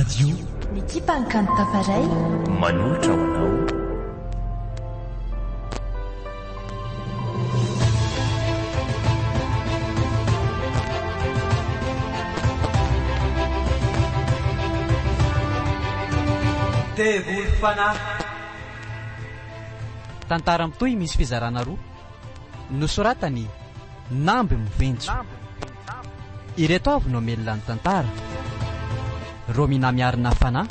Radio. Ny ekipan'ny Kanto Tafaray. Manolotra ho anao. Devoly fanahy. Tantara mitohy misy fizarana roa. Nosoratan'i Namby Mivenjo. Ireto avy no hamelona ny tantara, Romina Miarina Fanahy,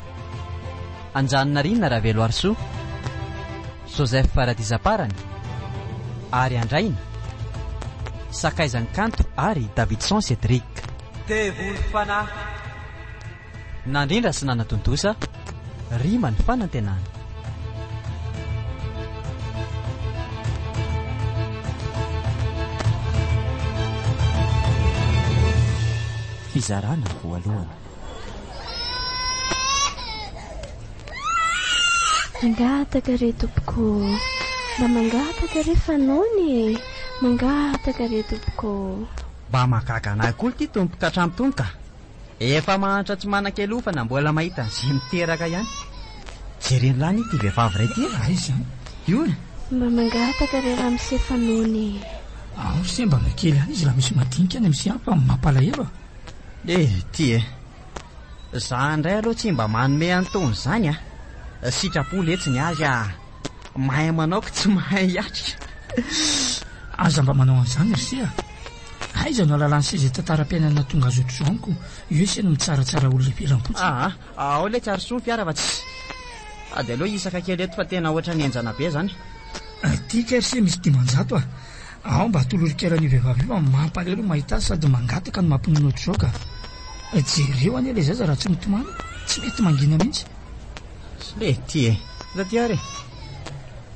Anjaninarina Raveloarisoa, Joseph Paradisaparany, Ary Andraina, Sakaizan'i Kanto ary Davidson Cédric. Devoly fanahy. Nandrindra sy nanatontosa Rima ny fanantenana. Fizarana voalohany. Mangataka re tompoko ô! Mba mangataka re fanaony e! Mangataka re tompoko ô! Mba mahagaga anah koa ity tompoko hatramin'itony ka! Efa mahantra tsy manan-kelofana mbola mahita an'izay miteraka ihany. Jereny lany ity vehivavy iray ity e. Aiza? Io e. Mba mangataka re ramose Fanony e. Ao ry se mba kely ihany izy raha misy madinika any amin'ny se fa mampalahelo a. Eh ty e. Za indray aloha tsy mba manome an'itony izany a. Sitrapo letsy ny azy a. Mahay manao ko tsy mahay hiatrika. Aza mba manao an'izany ry se a. Aiza no ahalalan'i se izay tantaram-piainana nahatonga azy ohatr'izao amiko io se no mitsaratsara olona ivelam-potsiny. Aa, ao letsy ary soa ny fiara fa tsy. Ady aleo hisaka kely eto fa tena ohatran'ny henjana be zany. Aty kay ry se misy 500 a! Ao mba atolory kely an'io vehivavy io fa mampalahelo ny mahita azy sady mangataka no mampinono ohatr'izao ka. Jereo anie ilay zaza raha tsy mitomany, tsy mety mangina mihitsy. Lety e! Taty ary e!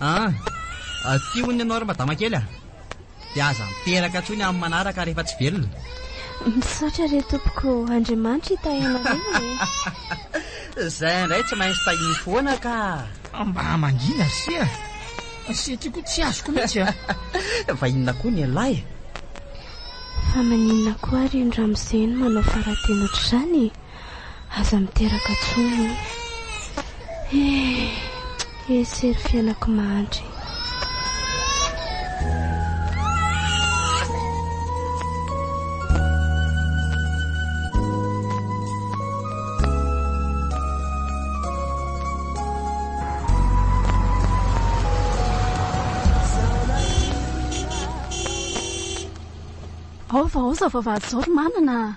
Aa, aty hono ianao ry madama kely a! Dia aza miteraka intsony amin'ny manaraka rehefa tsy velona. Misaotra re tompoko Andriamanitra hitahy anareo e. Zay indray tsy maintsy tahiny foana ka. Mba mangina ry se a! Se ty koa tsy azoko mihitsy a! Fa inona koa ny ialahy e? Fa maninona koa ary iny ramose iny manao farateny ohatr'izany e? Aza miteraka tsony hono. Eh! Ese ry fiainako mahantra e. Ao fa ao izao vavahady izao ry manana a!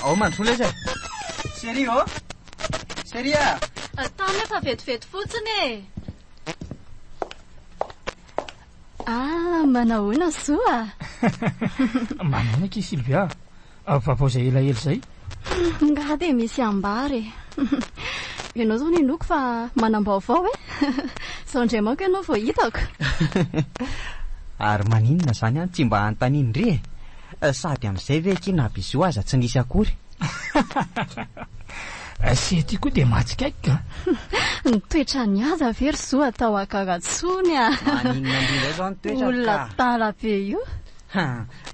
Ao mandrosoa lesy e! Chérie ô! Chérie a! Tamy efa vetivety fotsiny e! Ah, manahoana Soa a! Manahoana akia Sylvia a! Vaovao izay elaela izay. Nga dia misy ambara e! Ianao izao ninoako fa manam-baovao e! Izao indray manko ianao vao hitako. Ary maninona izany an tsy mba anontanian-dry e? Sady amin'izay ve akia na bisous aza tsy nisy akory. Se ty koa dia mahatsikaiky ka. Ny toetran'i Haja ve ry zo atao hagaga tsony a. Maninona indrindra izao ny toetrany ka. Olona adala be io. Ha,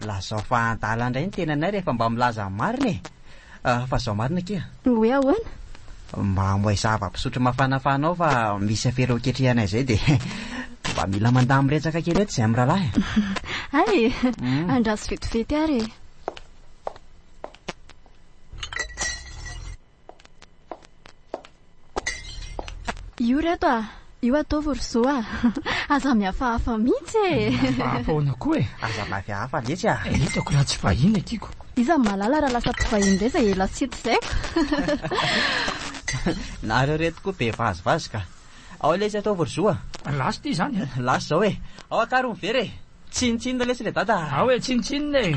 lazao fa adala indray ny tenanay rehefa mba milaza ny marina e. Fa zao marina akia. Hoe ahoana? Mba amoay zava-pisotro mafanafana ao fa misy afera ho ketrehanay izay dia mba mila mandamy resaka kely eto izay amin'ny rahalahy. Hay e! Andraso vetivety ary e! Io reto a! Io ataovy ry zo a! Aza mihafahafa mihitsy e! Mihafahafa ahoana koa e? Aza mihafahafa letsy a! Hitako raha tsy vahiny akiko. Iza no mahalala raha lasa mpivahiny indray izay ela tsy hita izay ko! Nareo reto koa be vazivazy ka! Ao lesy ataovy ry zo a! Lasa ity izany e! Lasa izao e! Ao akaro ny vera e! Tsinontsinona lesy le dada a! Ao e, tsinontsinona e!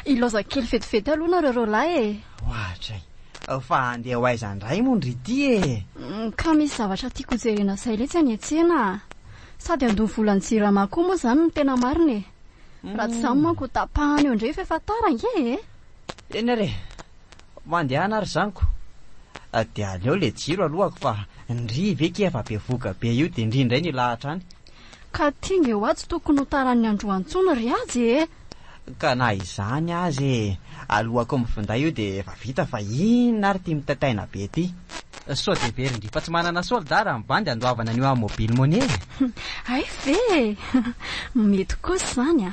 Ilaoza kely vetivety aloha nareo roalahy e! Ohatray! Fa handeha ho aiza indray moa ndry ity e? Ka misy zavatra tiako hojerena izay letsy any an-tsena a! Sady handoa volan'ny jirama koa moa izany no tena marina e! Raha tsy izany manko ho tapahana eo indray fa efa tara ange e! Eny ary e! Mandehana ary izany ko! Dia aleo ilay jiro alohako fa ndry ve ki efa bevohoka be io dia ndry indray no hilahatra any. Ka ty nge hoa tsy tokony ho taran'ny androany intsony ry Haja e! Ka na izany aza e! Alohako amin'ny finday io dia efa vita fa inona ary ity mitaitaina be ity? Sao dia heverin-dry fa tsy manana solde raha ny bandy andoavana an'io amin'ny mobile money e! Hay ve e! Mety kosa izany a!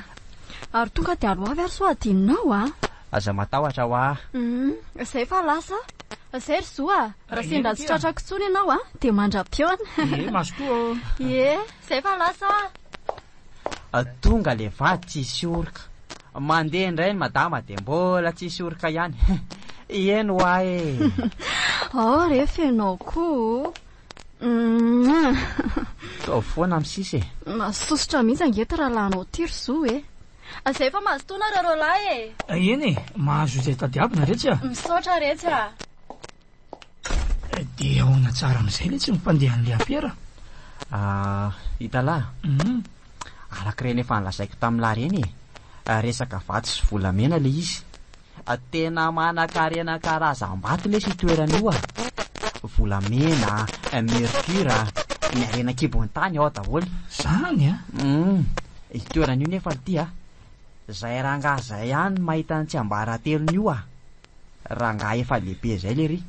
Ary tonga dia aloavy ary sao adinonao a! Aza matahotra hoa. Hum, izay fa lasa. Izay ry Zo a! Raha sendra tsy tratrako intsony ianao a, dia mandra-pihaona. Ie, mazotoa ô! Ie, izay fa lasa aho. Tonga le vady tsisy oroka. Mandeha indray ny madama dia mbola tsisy oroka ihany. Eny hoa e! Ao re f'enao koa o! Humm. Ataovy foana amin'ny sisa e! Mahasosotra mihitsy ange ity rahalahinao ity ry Zo e! Zay fa mazotoa nareo roalahy e! Eny e, mahazo izay tadiavina retsy a! Misaotra retsy a! Dia ahoana tsara amin'izay letsy ny fandehan'ilay afera? Ah, hitalahy? Hum. Araka ireny efa nolazaiko tamin'lah ireny e, resaka vato sy volamena ilay izy. Tena manankarena karazam-bato lesy io toerana io a! Volamena, mercure, ny harena an-kibon'ny tany ao daholo. Zany a! Hum, io toerana io nefa ity a! Zay rangahy zay ihany no mahita ny tsiambaratelony io a! Rangahy efa lehibe zay lery,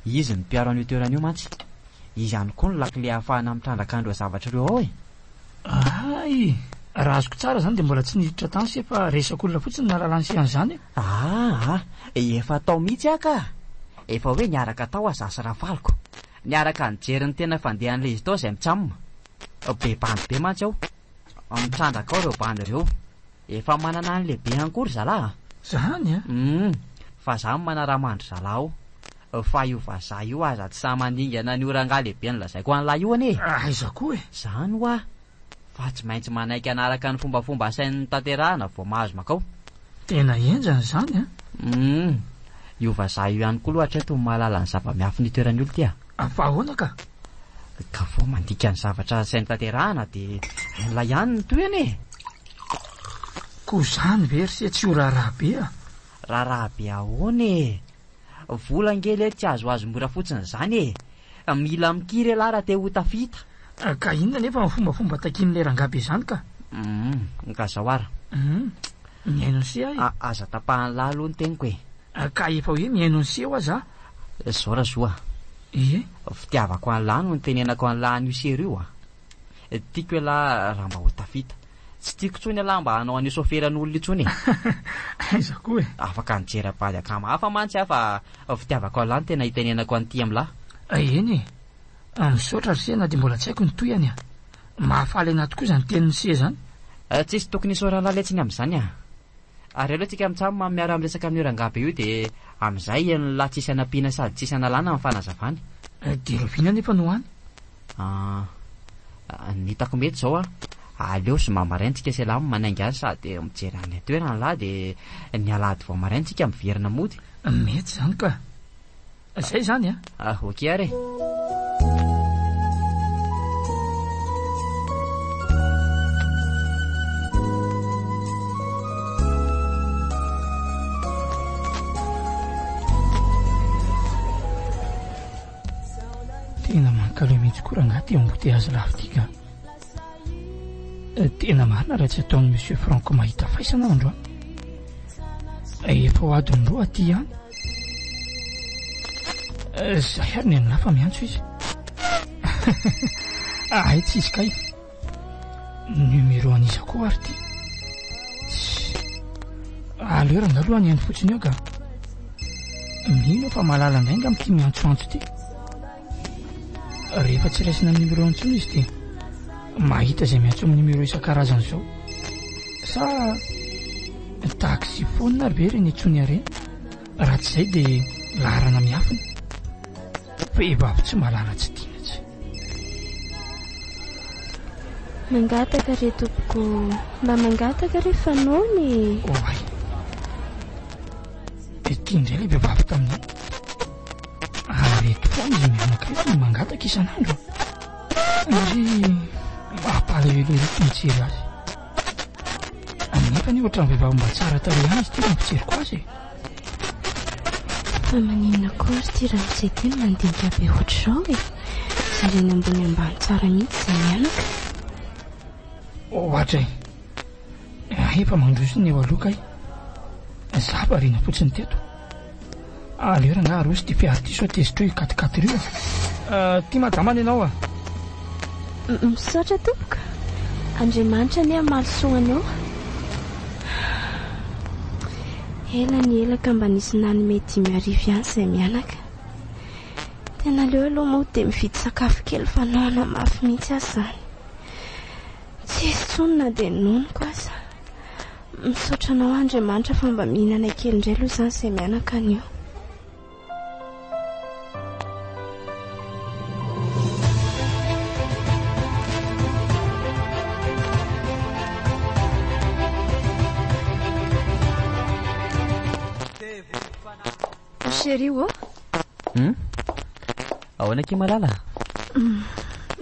izy no mpiaro an'io toerana io mantsy. Izy ihany koa no lakile ahafahana mitrandraka an'ireo zavatra ireo ao e! Hay! Raha azoko tsara izany dia mbola tsy niditra tany se fa resak'olona fotsiny no nahalalany se an'izany e! Aa! Efa tao mihitsy aho ka! Efa hoe niaraka tao aho za sy Rafaliko. Niaraka nijery ny tena fandehan'ilay izy tao izay mitsam. Be bandy be mantsy ao. Mitrandraka ao ireo bandy ireo. Efa manana ny lehibe ihany koa ry zalahy a! Zany a! Humm! Fa za no manara-mandry zalahy ao. Fa io vazaha io aza tsy sahy mandingana an'io rangahy lehibe nolazaiko an'lah io anie e! Aiza koa e! Zany hoa! Fa tsy maintsy manaiky hanaraka ny fombafomba asainy notanterahana vao mahazo makao. Tena henjana izany a! Humm! Io vazaha io ihany koa aloha hatreto no mahalala ny zava-miafin'io toerana io lty a! Fa ahoana ka? Ka vao mandika ny zavatra asainy tanterahana dia hain'lah ihany ny tohiny e! Koa izany ve ry se tsy ho raharaha be a! Raharaha be ahoana e! Vola ange lety tsy azoazo mora fotsiny izany e! Mila mikiry ialahy raha te ho tafita. Ka inona anefa ny fombafomba takian'ilay rangahy be izany ka? Humm, ka zao ara. Humm, mihaino ny se aho e. Aza tapahan'lah aloha ny teniko e. Ka efa hoe mihaino ny se hoa za. Zao Razoa a. Ie. Fitiavako an'lah no nitenenako an'lah an'io sery io a. Tiako ialahy raha mba ho tafita. Tsy tiako intsony ialahy mba hanao an'io soferan'olona intsony e. Aiza koa e. Afaka nijery vady akama hafa mantsy aho fa fitiavako an'lah no tena itenenako an'ity amin'lah. Eny e. Misaotra ry se na dia mbola tsy haiko ny tohiny a. Mahafaly anah tokoa izany tenin'i se izany. Tsisy tokony hisaoran'lah letsy ny amin'izany a. Ary aleo tsika mitsam miara miresaka amin'io rangahy be io dia amin'izay henon'lah tsisy anampiana sady tsisy analana ny fanazavany. Dia rahoviana anefa no any? Ah, ny hitako mety izao an, aleo zoma maraina tsika sy elah manainga any sady mijery any an-toerana lah dia ny alahady vao maraina tsika miverina mody. Mety izany ka. Zay izany an! Ah, ok ary e! Tena mankaleo mihitsy koa rangahy ty embouteillage lava ty ka. Tena marina raha tsy ataon'i Monsieur Franck mahita faisana aho androany. Efa ho adiny roa aty ihany. Zay ary ny an'lah fa miantso izy. Ay tsy izy kay. Numéro an'iza koa ary ty. Aleo rangahy aloha any fotsiny eo ka. Mino aho fa mahalala indray angamba ity miantsoantso ity. Rehefa tsy raisina amin'ny numéro intsony izy dia mahita izay miantso amin'ny numéro isan-karazany izao. Sa taxi phone ary ve ireny antsoiny ireny? Raha tsy izay dia laharana miafina. Vehivavy tsy mahalala tsy tiana tsy. Mangataka re tompoko o! Mba mangataka re fa noana e! Oay! Ity indray ilay vehivavy tamin'iny. ireto no mangataka isan'andro. Ndry mampalahelo ery ity mijery azy. Nefa anie ohatran'ny vehivavy mba tsara tarehy ihany izy ity raha ny fijeriko azy e. Fa maninona koa ary ity ramose ity no mandinika be ohatr'izao e? Jereny ambony ambany tsara mihitsy izay mianaka. Ohatra e. Efa mandroso ny eo aloha kay. Za variana fotsiny teto. Aleo rangaha aroso ity fiara ity sao tezitra eo io quat-quatre io a. Ty madama ny anao a. Misaotra tompoko. Andriamanitra anie hamaly soa anao. Ela ny ela ka mba nisy nanome 5000 ihany izay mianaka. Tena aleo aloha moa dia mividy sakafo kely fa noana mafy mihitsy aho izany. Tsy hisy intsony na dia ny nonoko aza. Misaotra anao Andriamanitra fa mba mihinana kely indray aloha izany izay mianaka anio. Chérie ô. Hum? Ahoana akia malala?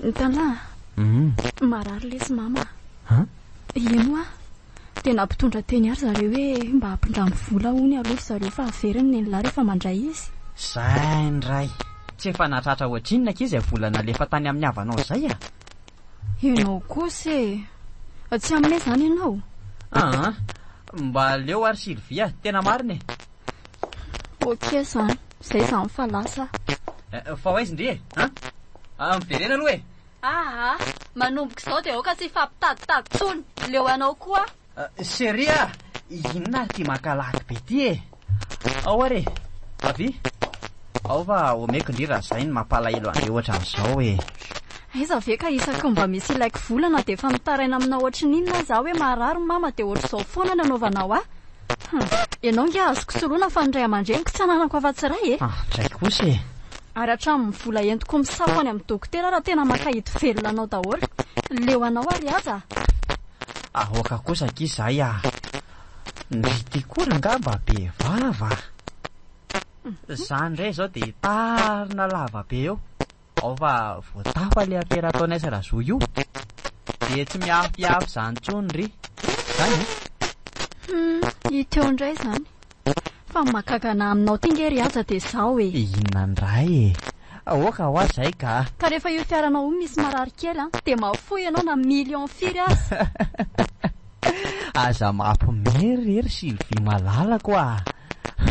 Hitanà? Hum. Marary lesy mama. An? Eny hoa. Dia nampitondra teny ahy ry zareo hoe mba hampindramo vola hono aloha ry zareo fa averiny nenilahy rehefa mandray izy. Zay indray. Tsy efa nahatratra ohatrinona akia izay vola nalefa tany amin'ny havanao izay a? Ianao kosa e! Tsy hanome izany ianao? Aa! Mba aleo ary Sylvie a! Tena marina e! Ok izany. Izay izany fa lasa aho. Fa ho aiza ndry e? An? Miverena aloha e! Aa! Manomboka izao dia aoka tsy hifampitaditady intsony. Leo anao koa aho. Chérie a! Inona ary ity maka lagy be ity e? Ao ary e! Avia! Ao fa omeko ndry raha izay no mampalahelo an'ireo ohatran'izao e! Aiza ve ka isaky ny mba misy ilaiko vola na dia efa mitaraina aminao ohatry ny inona aza aho hoe marary mama dia ohatr'izao foana ny anaovanao ahy. Hum! Ianao nge azoko soloina fa ny ray aman-dreniko tsy ananako afa-tsy iray e! Ah, dray kosa e! Ary hatramin'ny vola entiko misafo any amin'ny dokotera raha tena mankahidy velona anao daholo. Leo anao ary aza a! Aoka kosa akia izay a! Ndry ity koa rangaha mba be vava a! Za indray izao dia hitarina lava be eo. Ao fa voatafa le afera ataonay sy Razoa io. Dia tsy miafiafy izany intsony ry. Izany e? Hum, hita eo indray izany. Fa ny mahagaga anah aminao ity nge ry Haja dia izao e. Inona indray e? Aoka hoa izay ka. Ka rehefa io fiaranao io misy marary kely an, dia mahafoy ianao na million firy aza. Aza mampiomehy re ry Sylvie malalako a!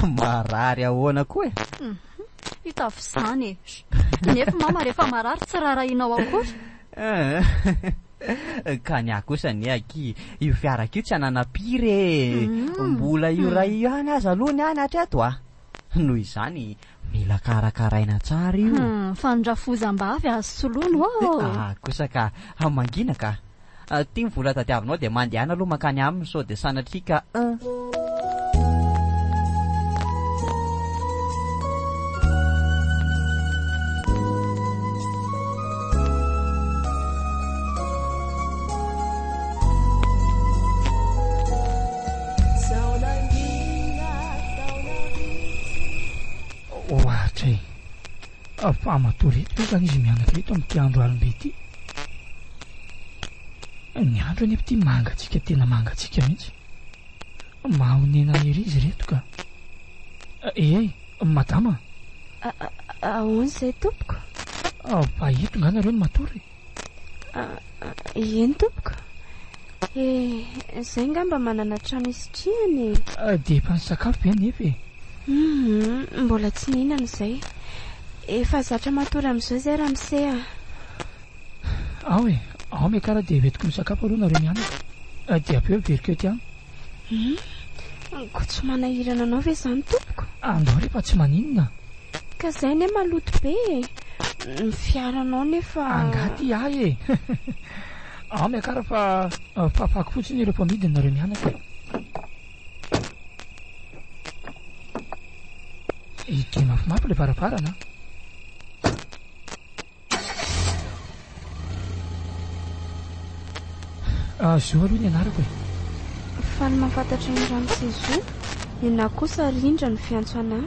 Marary ahoana koa e? Hum, hitako izany e. Nefa mama rehefa marary tsy raharahianao akory. Ka ny ahy kosa anie akia io fiarako io tsy ananam-piry e. Mbola io iray io ihany aza aloha ny ahy hatreto a. Noho izany mila karakaraina tsara io. Hum, fa ny rafozam-bavy azo soloina ô! Ah kosa ka, mangina ka. Ty ny vola tadiavinao dia mandehana aloha mankany aminy sao dia sanatria ka un. Ohatra e! Fa matory eto ve izany izy mianaka eto amin'ity andro alim-be ity? Ny andro anefa ity mangatsiaka tena mangatsiaka mihitsy. Mahonena ery izy ireto ka. Eh, madama. Ahoana izay tompoko? Fa eto nga nareo no matory e? Eny tompoko. Eh, izay ngamba manana trano hisitrihana e. Dia efa nisakafo ve anefa e? Hum, mbola tsy nihinana izay. Efa zatra matory amin'izao izay ramose a. Ao e, ao miakara dia hoentiko misakafo aloha nareo mianaka. Dia avy eo averiko eto ihany. Hum, koa tsy manahirana anao ve izany tompoko? Andao re fa tsy maninona. Ka izay anie maloto be e! Ny fiaranao nefa. Angaha ty ahy e! Ao miakara fa fafako fotsiny ireo mpamidiny nareo mianaka e! Hidia mafimafy ilay varavarana an! Ah, Zo aloha ny anarako e. Faly mahafantatra an'i Ramose Zo. Ny anah kosa Rindra no fiantso anah.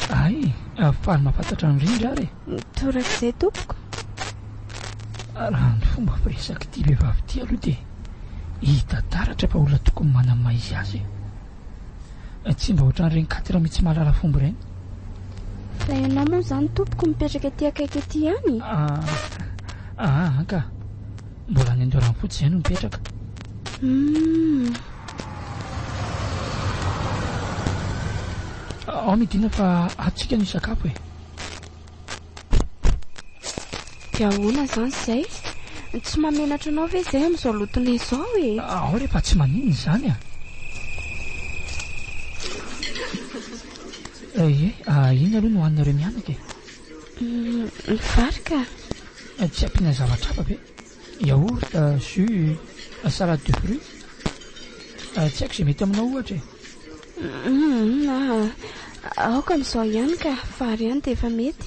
Hay, faly mahafantatra an'i Rindra ary e. Torak'izay tompoko. Raha ny fomba firesak'ity vehivavy ity aloha dia hita taratra fa olona tokony manana ny maha izy azy e. Tsy mba ohatran'ireny cadre mitsy mahalala fomba ireny. Fa ianao moa izany tompoko mipetraka ety akaiky ety ihany? Ah, ah, ka. Mbola any Andoharanofotsy izay no mipetraka. Humm. Ao midina fa ato tsika no hisakafo e. Dia ahoana izany izay? Tsy mahamenatra anao ve izay amin'izao lotonay izao e? Ao re fa tsy maninona izany a. Ie, inona aloha no hohaninareo mianaka e? Ny vary ka. Tsy ampiana zavatra hafa ve? Yaourt, jus, salade de fruits. Tsy haiko izay mety aminao ohatra e. Humm aoka amin'izao ihany ka, vary ihany dia efa mety.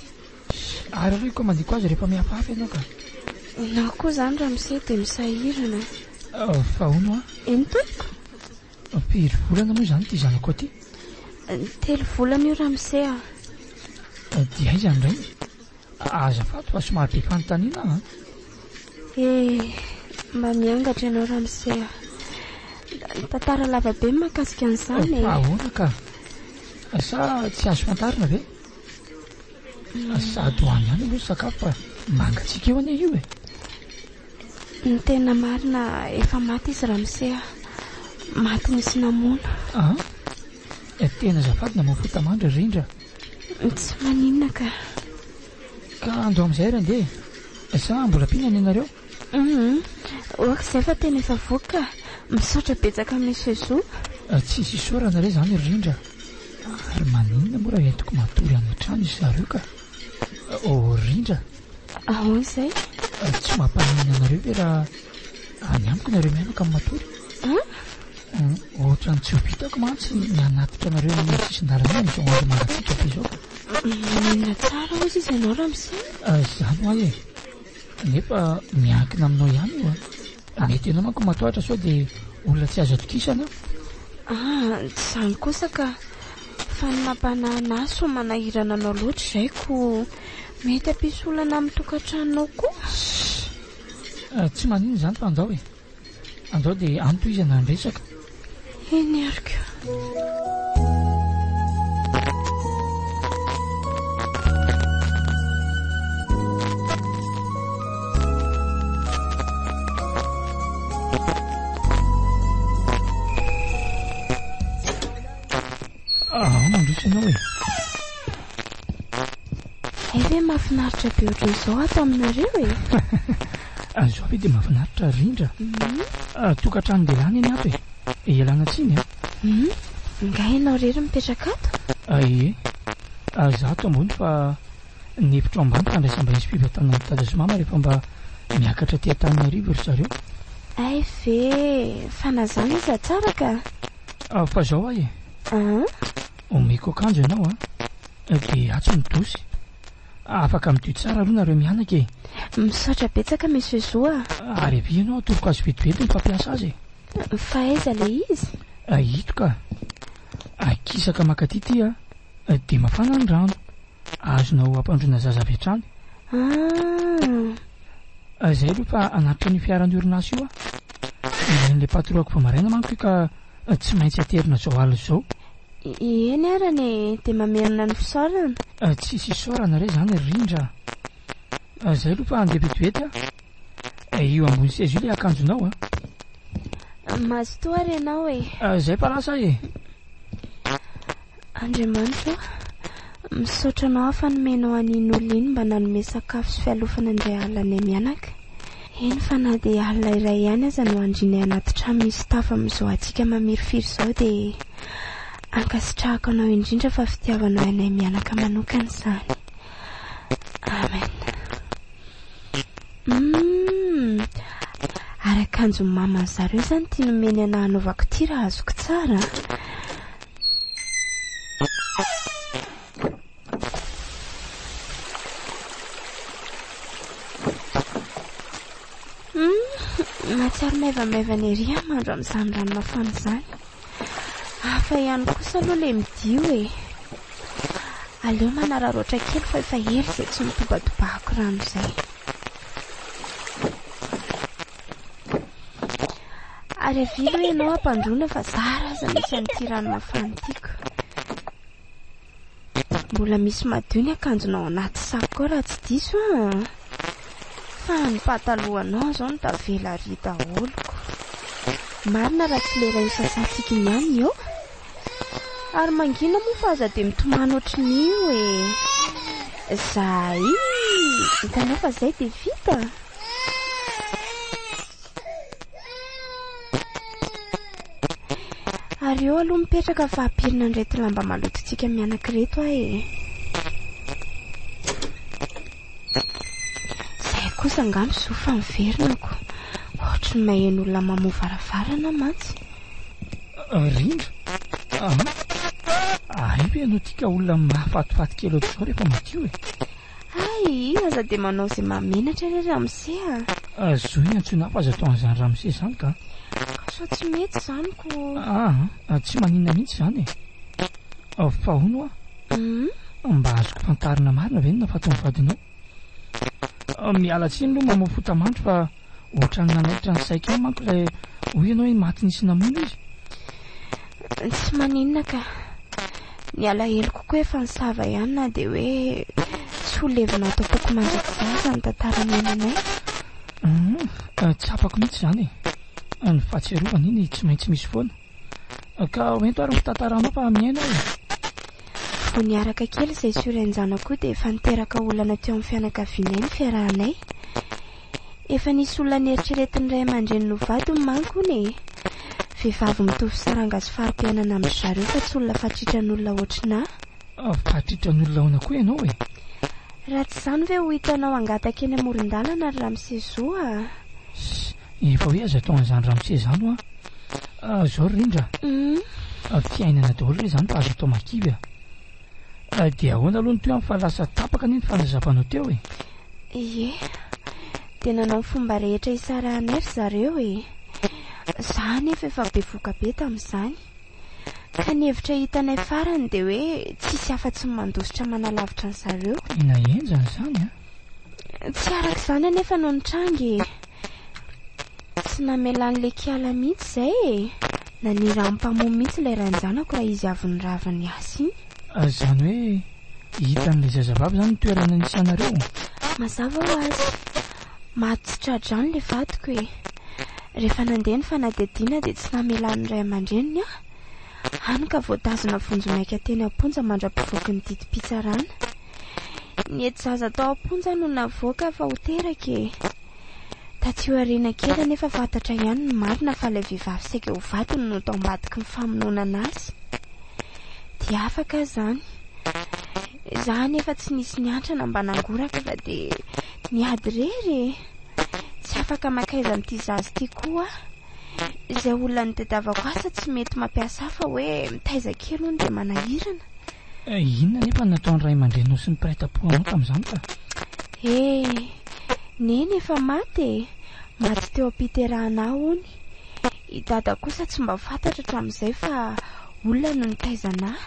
Ary aloha hikaomandiko azy rehefa mihafahafa ianao ka. Ianao koa izany ramose dia misahirana. Fa hono hoa. Eny tompoko. Firy volana moa izany ity zanakao ity? 3 volana io ramose a. Dia aiza ny rainy? Azafady fa somary be fanontaniana aho an. Eh, mba miangatra ianao ramose a. Tantara lava be ny mahakasika an'izany e. Fa ahoana ka? Sa tsy azo fantarina ve? Sady ho any ihany aloha ny sakafo fa mangatsiaka eo anie io e. Ny tena marina efa maty izy ramose a. Maty nisy namono. Ah? Tena azafady namoa fota-mandry ry Rindra. Tsy maninona ka. Ka andao amin'izay ary andeha e. Sa mbola ampiana ny anareo? Hum, ok izay fa tena efa voky ka. Misaotra betsaka Monsieur Zo. Tsisy isaorana re izany ry Rindra. Ary maninona moa raha entiko matory any an-trano izy zareo ka. Oh Rindra. Ahoana izay? Tsy mampaninona anareo ve raha any amiko nareo mianaka no matory? An? Ohatran'ny tsy ho vitako mantsy ny hanatitra anareo any amin'ny sisin-dalana eny amin'izao andro mangatsiaka be izao ka. Maninona tsara hozy izy ianao ramose? Izany ho'a e. Nefa miankina aminao ihany io an. Mety ianao manko matahotra sao dia olona tsy azo atokisana aho. Ah, tsy izany kosa ka. Fa ny mampanahy ahy sao manahirana anao loatra izay ko mety hampisy olana amin'ny tokantranonao koa. Ssss. Tsy maninona izany fa andao e. Andao dia any tohizana ny resaka. Eny ary ko. Ao mandroso ianao e. Hay ve mahafinaritra be ohatran'izao ato aminareo e? Izao ve dia mahafinaritra rindra. Mhm. Tokantranon-dehilahy anie ny ato e. Ialana tsiny a. Mhm. Nga ianao irery mipetraka ato? Ie. Izaho ato ambony fa ny efitro ambany fandraisam-bahiny sy fivantanana amin'i Dada sy Mama rehefa mba miakatra aty Antananarivo ry zareo. Hay ve, fa na izany aza tsara ka. Fa izao aho e. An? Omeko akanjo ianao an. Dia atsy ny dosy. Afaka midio tsara aloha nareo mianaka e. Misaotra betsaka Monsieur Zo a. Ary avia ianao atoroko azy vetivety ny fampiasa azy e. Fa aiza ilay izy? Ito ka. Akisaka makaty ity a. Dia mafana ny rano. Azonao ampandroina zaza avy hatrany. Ah. Izay aloha fa hanatitra an'io fiaran'ny orinasa io aho. Ilain'ilay patron-ko vao maraina manko io ka tsy maintsy aterina izao alina izao. Eny arany e, dia mamerina ny fisaorana. Tsisy isaorana re izany ry Rindra a. Izay aloha fa handeha vetivety aho. Io ambony seza io ilay akanjonao a. Mazotoa ary ianao e. Izay fa lasa aho e. Andriamanitra o, misaotra anao aho fa nomenao an'iny olona iny mba nanome sakafo sy fialofana indray alina anay mianaka. Eny fa na dia alina iray ihany aza no andrianay anaty trano misy tafo amin'izao hatsiaka mamirifiry izao dia ankasitrahako anao indrindra fa fitiavanao anay mianaka manokana izany. Amen. Humm! Ary akanjon'ny maman'ny zareo izany ity nomeny anah hanaovako ity raha azoko tsara a! Humm! Mahatsiaro maivamaivana ery aho mandro amin'izany rano mafana izany. Hafa ihany kosa aloha ilay midio e! Aleo manararaotra kely fa efa ela izay tsy nitobadobahako rano izay. Ary avia aloha ianao hampandroana fa zara aza misy an'ity rano mafana ity ko. Mbola misy madio ny akanjonao anaty sac ao raha tsy diso an! Fa ny patalohanao izao no tavela ary daholo ko. Marina raha tsy lera io sasantsika iny ihany ny eo. Ary mangina moa fa aza dia mitomany ohatrin'io e! Zay! Hitanao fa zay dia vita? Ary eo aloha mipetraka fa ampirina an'ireto lamba malotontsika mianaka ireto aho e! Zay kosa angamba zo fa miverina ko. Ohatry ny maheno olona mamoha varavarana mantsy. Rindra a! Hay ve ianao tia ka olona mahafatifaty kely ohatr'izao rehefa madio e? Hay, aza dia manao izay mahamenatra re ramose a! Zo ny antsoina fa aza atao an'izany ramose izany ka! Ka sao tsy mety izany ko! Aa, tsy maninona mihitsy izany e! Fa hono hoa, mba azoko fantarina marina ve ny nahafaty ny vadinao? Miala tsiny aloha mamoa fota-mandry fa ohatran'ny nanaitra ny saiko ihany manko ilay hoy ianao hoe maty nisy namono izy. Tsy maninona ka. Ny alaheloko koa efa nisava ihany na dia hoe tsy ho levona ato am-poko mandrakizay aza ny tantara niainanay. Tsapako mihitsy izany e. Ny fahatsiarovana iny tsy maintsy misy foana. Ka hoento ary ny fitantaranao fa mihaino aho e. Vao niaraka kely izay sy io rain-janako io dia efa niteraka olana teo amin'ny fianakavianay ny fiarahanay. Efa nisy olona neritreretin'ny ray aman-dreniny ho vadiny manko hono e. Vehivavy mitovy saranga sy fari-piainana amin-dry zareo fa tsy olona fatritran'olona ohatrinà. Fatritran'olona ahoana koa ianao e? Raha tsy izany ve ho hitanao hangataka eny amoron-dalana ry ramose Zo a! Efa hoe aza atao an'izany ramose izany hoa. Zao ry Rindra a. Fiainana daholo re izany fa aza atao mahakivy a. Dia ahoana aloha ny tohiny fa lasa tapaka anie ny fanazavanao teo e. Ie. Dia nanao ny fomba rehetra hisarahanay ry zareo e. Za anefa efa bevoka be tamin'izany. Ka ny hevitra hitanay farany dia hoe tsisy afa-tsy ny mandositra manalavitra an-dry zareo. Tena henjana izany an. Tsy araka izany anefa no nitranga e. Tsy namelan'ilay kiala mihitsy izay e. Naniran'ny mpamono mihitsy ilay rain-janako raha izy avy nirava niasa iny. Izany hoe hitan'ilay zazavavy izany ny toerana nisy anareo? Mazava ho azy. Maty tsy tra-drano ilay vadiko e. Rehefa nandeha ny fanadihadiana dia tsy namelan'ny ray aman-dreniny aho. Hany ka voatazona vonjimaika teny am-ponja mandra-pivoaky ny didim-pitsarana. Nihety zaza tao am-ponja no navoaka fa ho teraka e! Taty aoriana kely anefa fantatra ihany ny marina fa ilay vehivavy saika ho vadiny no tao ambadiky ny famonoana azy. Dia afaka aho izany. Izaho anefa tsy nisy niantra na mba nangoraka fa dia niady irery e! Tsy afaka mankaiza amin'ity zaza ity koa aho. Izay olona nitadiavako asa tsy mety mampiasa ahy fa hoe mitaiza kely hono dia manahirana. Inona anefa no nataon'ny ray aman-dreninao sy ny mpiray tampo anao tamin'izany ka? He, Neny efa maty e! Maty teo am-piterahana ahy hono. I Dada kosa tsy mba fantatra hatramin'izay fa olona no nitaizana ahy.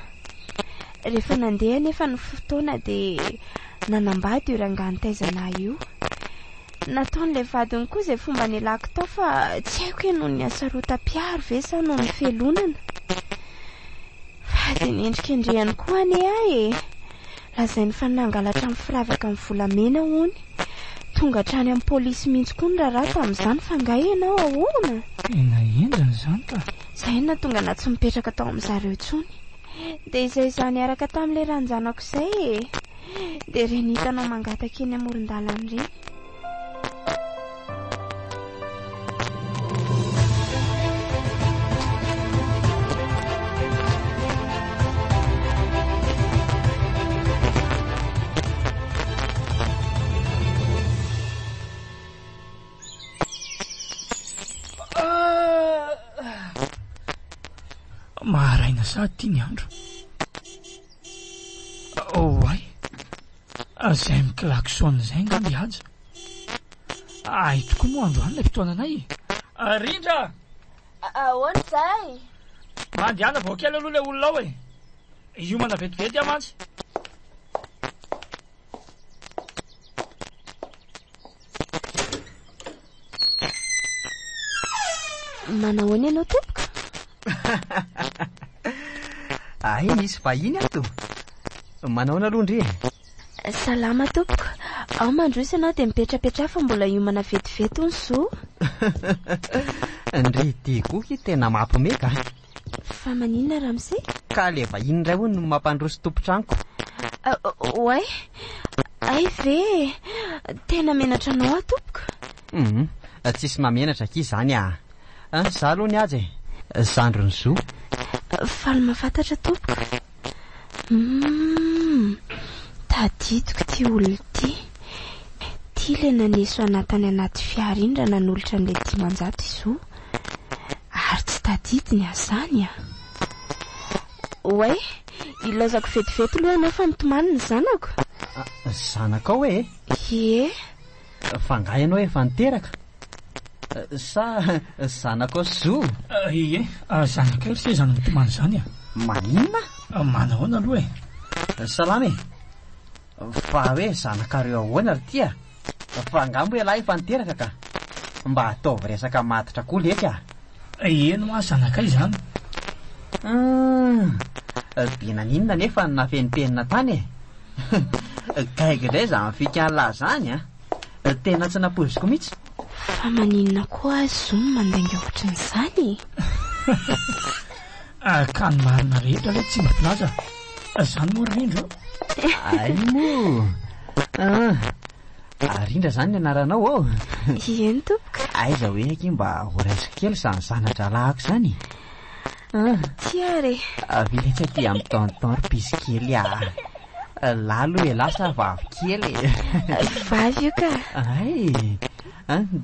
Rehefa nandeha anefa ny fotoana dia nanambady io rangahy nitaizana ahy io. Nataon'ilay vadiny koa izay fomba nialako tao fa tsy haiko hoe noho ny hasarotam-piaro ve sa noho ny fialonana. Fa dia nendrikendrehany koa anie ahy e! Lazainy fa nangalatra ny firavaka ny volamena hono. Tonga hatrany amin'ny polisy mihitsy koa ny raharaha tamin'izany fa angaha ianao ahoana? Tena henjana izany ka! Izay no nahatonga anà tsy nipetraka tao amin-dry zareo intsony. Dia izay izaho niaraka tamin'ilay ranjanako izay e! Dia ireny hitanao mangataka eny amoron-dalana ireny. Maraina sahady ity ny andro. Oay! Izay mi-klaxon izay angamba i Haja. Hay tokoa moa androany ilay fotoananay e! Rindra! Ahoana izay? Mandehana vao kely aloha ilay olona ao e! Hiomana vetivety aho mantsy. Manahoana ianao tompoko? Ay, misy vahiny ato. Manahoana aloha ndry e? Salama tompoko. Ao mandroso ianao dia mipetrapetraha fa mbola hiomana vetivety hono zo. Ndry ity koa tena mampiomehy ka. Fa maninona ramose? Ka le vahiny indray hono no mampandroso tompon-tranoko. Oay, ay ve e! Tena menatra anao aho tompoko. Hum, tsisy mahamenatra akia izany ah. Za aloha ny aja e, zandrin'i Zo. Faly mahafantatra tompoko. Humm, tadidiko ity olona ity. Ity ilay naneso anà tany anaty fiara iny raha nanolotra an'ilay 500 i Zo. Ary tsy tadidiny aho izany an! Oay, ilaozako vetivety aloha ianao fa mitomany ny zanako. Zanakao e? Ie. Fa angaha ianao efa niteraka? Sa zanakao sy Zo? Ie, zanakay ry se izany mitomany izany a. Maninona? Manahoana aloha e? Salama e. Fa hoe zanakareo ahoana ry ty a? Fa angaha moa ialahy efa niteraka ka? Mba ataovy resaka matotra koa letsy a! Eny hoa zanakay izany. Hum, dia naninona anefa no nafenimpenina tany e? Gaigy indray izany fikan'lah izany a! Tena tsy nampoiziko mihitsy. Fa maninona koa azy zo no mandainga ohatran'izany e? Ka ny marina rehetra ve tsy mba filaza? Zany moa ry Rindra ô? Hay moa! Ah, Rindra zany ny anaranao ô? Eny tompoko. Aiza hoe akia mba ho raisiko kely izany zana-drahalahiko izany? Ah. Ty ary e. Avia letsy aty amin'ny tonton ry pisy kely ah. Lahy aloha ialahy sa vavy kely e? Vavy io ka. Hay!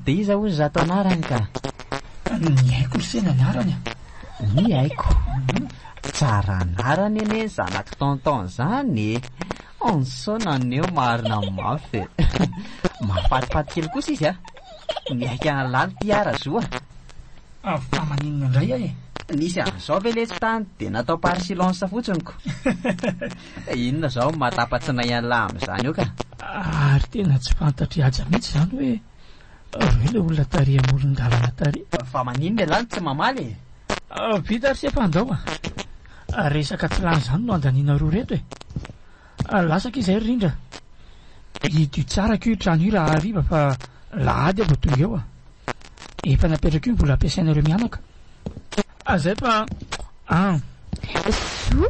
Dia iza hozy izato anarany ka? Ny haiko ry se ny anarany a. Ny haiko. Tsara anarana anie ny zanak'i tonton zany e. Anson anio marina mafy e. Mahafatifaty kely kosa izy a. Mihaika an'lalo ty ara zo a. Fa maninona indray aho e? Nisy an'izao ve letsy tany dia natao par silence fotsiny ko. Inona izao no mahatapa-tsinay an'lah amin'izany eo ka? Ary tena tsy fantatr'i Haja mihitsy izany hoe roe ilay olona tary amoron-dalana tary. Fa maninona ialahy no tsy mamaly e? Vita ry se fa andao a! Resaka tsy lany izany no andanianareo ireto e! Lasa akia izay ry Rindra. Hidio tsara akia io trano io raha hariva fa lahady aho vao tonga eo a! Efa napetrako io ny vola ampiasainareo mianaka. Zay fa an. Zo?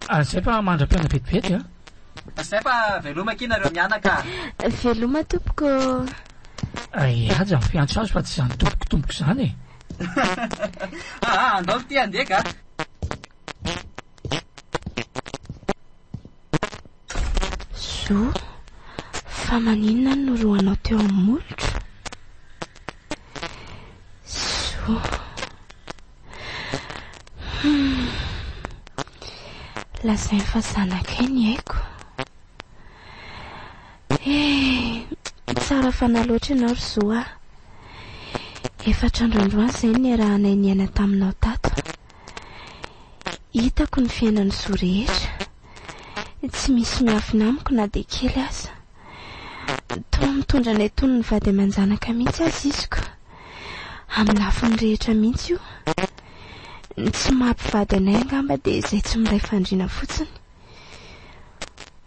Zay fa mandra-pihaona vetivety a. Zay fa veloma akia nareo mianaka a. Veloma tompoko ô. I Haja no fiantso azy fa tsy izany tompoko tompoko izany e. Aa andao ity handeha ka. Zo, fa maninona no norohanao teo amin'ny molotro? Zo. Hmm. Lazainy fa zanakay ny aiko. Eh, tsara fanahy loatra ianao ry Zo ah. Efatra andro androany izay no niarahanay niaina taminao tato. Hitako ny fiainan'i Zo rehetra. Tsy misy miafina amiko na dia kely aza. Toa mitondra anay toy ny vady aman-janaka mihitsy aza izy ko. Amin'ny lafiny rehetra mihitsy io. Ny tsy maha mpivady anay angamba dia izay tsy miray fandriana fotsiny.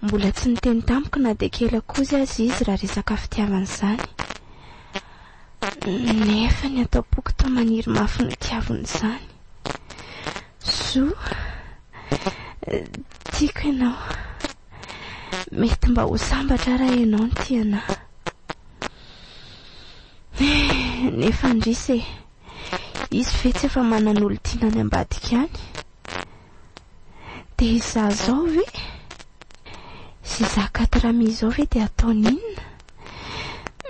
Mbola tsy niteny tamiko na dia kely akozy aza izy raha resaka fitiavana izany. Nefa ny ato am-poko toa maniry mafy ny hotiavina izany. Zo, tiako ianao. Mety mba ho sambatra aho raha ianao no tia anà. Nefa indrisy e, izy ve tsy efa manan'olon-tiana any ambadika any? Dia izaho izao ve? Izay quatre amis izao ve dia ataony inona?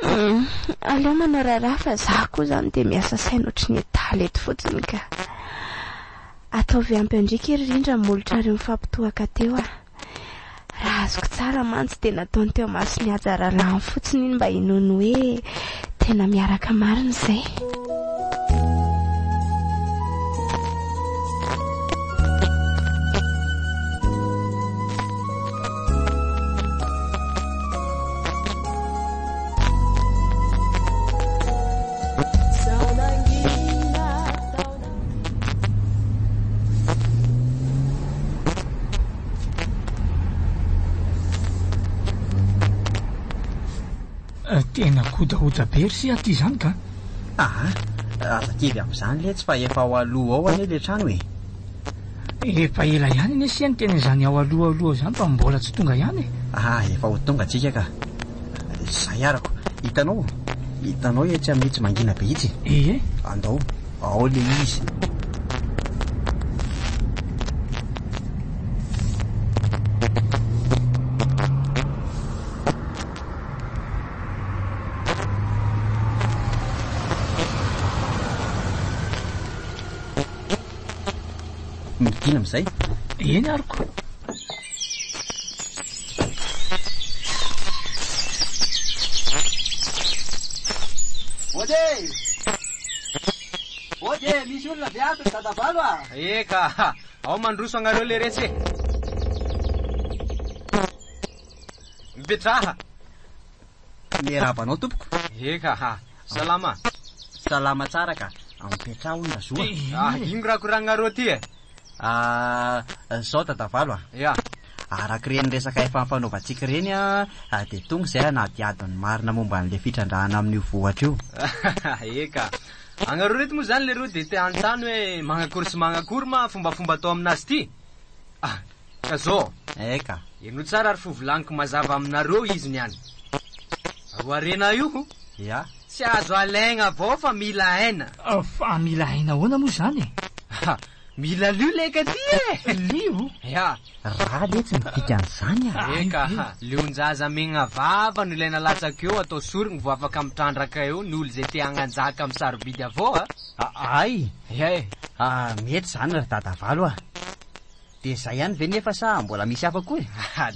Hum, aleo manao raharaha fa izaho koa izany dia miasa saina ohatry ny adala eto fotsiny ka. Ataovy ampy andriaka ry rindra ny molotrareo mifampitohaka teo ah. Raha azoko tsara mantsy dia nataony teo imason'i Haja rahalahiny fotsiny iny mba hinoany hoe tena miaraka marina izay. Tena godaoda be ry se aty izany ka! Aa, aza kivy amin'izany letsy fa efa ao aloha ao anie le trano e! Efa ela ihany anie se niteny an'izany ao aloha aloha ao izany fa mbola tsy tonga ihany e! Aa, efa ho tonga tsika ka! Zay arako, hitanao, hitanao etsy amin'itsy mangina be itsy? Ee. Andao, ao le izy. Midina amin'izay. Eny aroko. Mody e! Mody e! Misy olona ve ato ry dadavalo a? Eka, ao mandroso agnareo leretsy e! Mipetraha. Miarahaba anao tompoko. Eka ha. Salama. Salama tsara ka. Mipetraha hono Razoa. Ah, ino raha koragnareo ty e? Ah, zao dadavalo a. Ya. Araka ireny resaka efa nifanaovantsika ireny a, dia tonga izay hanadihady ny marina momba an'ilay fitrandrahana amin'io vohitra io. Eka. Agnareo reto moa zany leroa dia te hanontany hoe magnakory sy magnakory ma fombafomba atao aminazy ty? Ah, Ka zao. Eka. Henoy tsara ary fovolaniko mazava aminareo izy niany. Ro harena io. Ya. Tsy azo alaigna avao fa mila aina. Fa mila aina ahoana moa izany e? Ha, mila lio leka ty e! Lio? Ya. Ra letsy ny dikan'izany a! Eka, lion-jaza megna vava no ilaina latsaka eo atao sorogny vao afaka mitrandraka eo ny olo zay te hagnanjaka amin'ny sarobidy avao a! Ay! Ya e! Ah, mety izany ry dadavalo a! Dia izay ihany ve nefa sa mbola misy hafa koa e?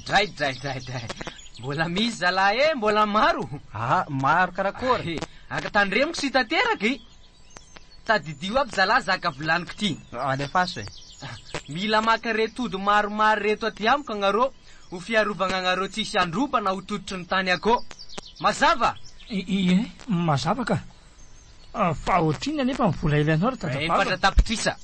Dray dray dray dray. Mbola misy zalahy e, mbola maro. Ah, maro karakory. Aka tandremiko sy tanteraka e. Tadidio aby zalahy zaka volaniko ty. Alefaso e. Mila maka reto ody maromaro reto aty amiko agnareo ho fiarovagna agnareo tsisy handroba na ho tototry ny tany akô. Mazava? Ie, mazava ka. Fa ohatrinona anefa ny vola ilainao ry dadavalo? 4 tapitrisa.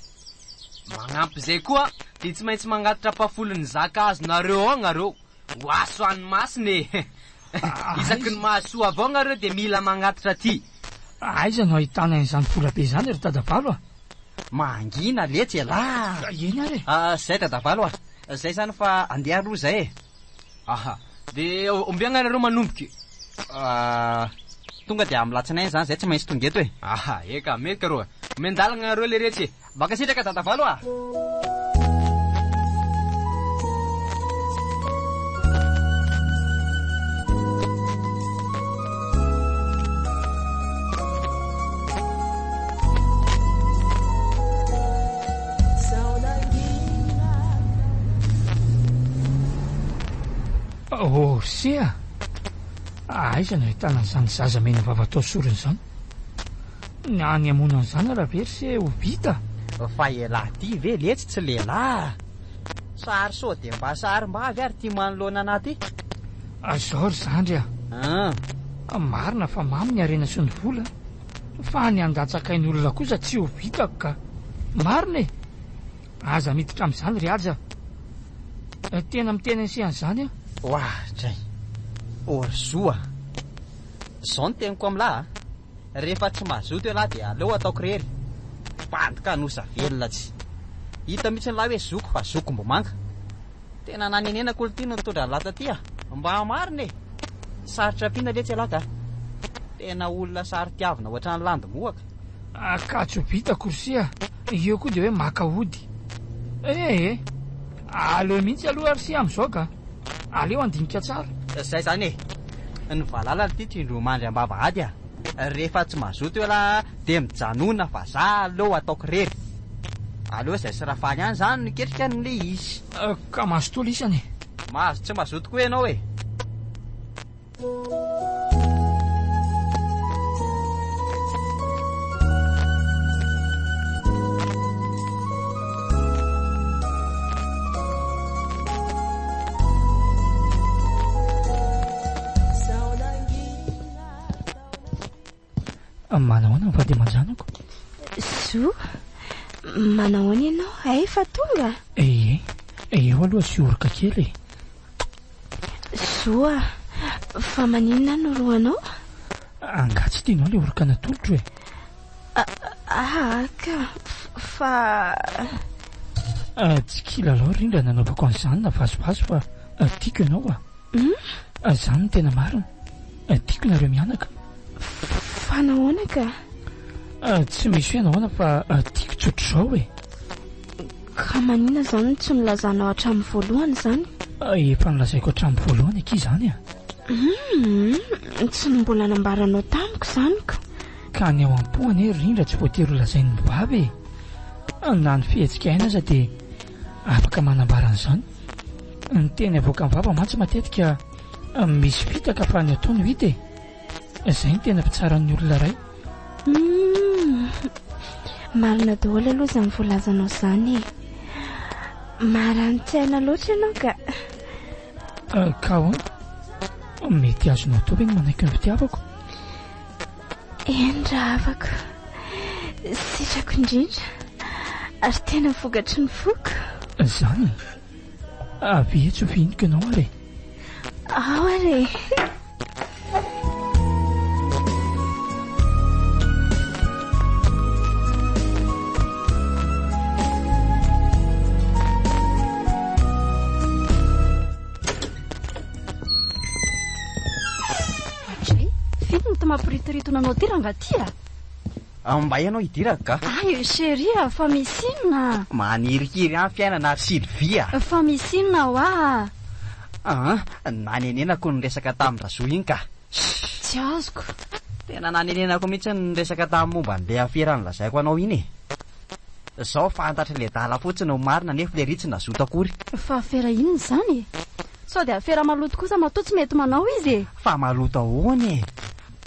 Magnampy izay koa dia tsy maintsy mangatitra ampahafolon'ny zaka azonareo ao agnareo. Ho aso any masina e! Isaky ny mahasoa avao agnareo dia mila magnatitra aty. Aiza no ahitana an'izany vola be izany ry dadavalo a? Mangina letsy elah! Eny ary e! Zay dadavalo a! Zay izany fa andeha aloha izay e! Aha, dia ombiagna nareo manomboka e? Ah, tonga dia amin'ny latsinainy izany izay tsy maintsy tonga eto e. Aha, eka, mety ka roa. Omen-dalagna nareo leretsy e. Mankasitraka dadavalo a! Oh ry a! Aiza no ahitana an'izany zaza mena vava atao sorona izany? Ny any hamono an'izany raha ve ry se ho vita? Fa elah ty ve letsy tsy lehilahy? Sary sao dia mba sarim-bavy ary ty manoloana anah ty? Zao ry zandry a! Marina fa mamy ny harena sy ny vola fa ny handatsaka ain'olona kosa tsy ho vitako ka! Marina e! Aza miditra amin'izany ry Haja a! Tena miteny an'se an'izany aho. Oadray! Orzo a! Zao ny teniko amin'lah a! Rehefa tsy mazoto ialahy dia aleo ataoko irery. Bandy kanosa velona tsy. Hita mihitsy ny lahy hoe zoko fa zokom-bomanga. Tena nanenenako olo ty no nitondra an'lah taty a! Mba marina e! Sarotra ampiana letsy ialahy ka! Tena olona saro-tiavina ohatran'ny landy mohaka. Ankatso vita korsia a! Eo koa dia hoe maka ody. Eh eh! Aleo mihitsy aloha ry sia amin'izao ka! Aleo handinika tsara. Zay zany e! Ny valala ity tsindrio mandry am-bavahady a! Rehefa tsy mazoto ialahy dia mijanona fa za aleo ataoko irery. Aleo izay sy Rafaly any zany no hiketrika an'le izy. Ka mazotoa lisany e! Mahazo tsy mazoto koa ianao e! Manahoana ny vady aman-janako? Zo, manahoana ianao? Hay efa tonga? Ie, eo aloha sy oroka kely e. Zo a, fa maninona no roanao? Angaha tsy tianao ilay oroka natolotro e? Aa ka, fa. Tsy kilalao rindra nanaovako an'izany na vazivazy fa tiako ianao a! Izany no tena marina. Tiako nareo mianaka. Fa nahoana ka? Tsy misy hoe nahoana fa tiako tsotr'izao e! Ka maninona izany no tsy nilazanao hatramin'ny voalohany izany? Efa nolazaiko hatramin'ny voalohany akia izany a! Hum, tsy ny mbola nambaranao tamiko izany ka. Ka ny ao am-po anie ry Rindra tsy voatery ho lazain'ny vava e! Na ny fihetsika aina aza dia afaka manambara an'izany. Ny teny avoakan'ny vava mantsy matetika misy fitaka fa ny atao no hita e! Izay no tena mpitsaran'ny olona iray. Humm! Marina daholo aloha izany voalazanao izany e! Marani-tsaina loatra ianao ka! Ka ahoana? Mety azonao atao ve ny manaiky ny fitiavako? Eny rahavako, sitrako indrindra ary tena vokatry ny foko. Izany e! Avia etsy ho fihiniko ianao ary e! Ao ary e! Ohatray, f'inona ity mampiritoritona anao ity rangaha ity a? Mba ianao hidirako ka. Ay chérie a, fa misy inona? Manirikiry ahy ny fiainana ry Sylvie a. Fa misy inona hoa a? Aa, nanenenako ny resaka tamin-dRazoa iny ka. Tsy azoko. Tena nanenenako mihitsy ny niresaka tamin'ny momba an'ilay afera nolazaiko anao iny e. Zao fantatr'ilay adala fotsiny ny marina nefa ilay ry tsy nazoto akory. Fa afera inona izany e? Sao dia afera maloto kosa matoa tsy mety manao izy e? Fa maloto ahoana e?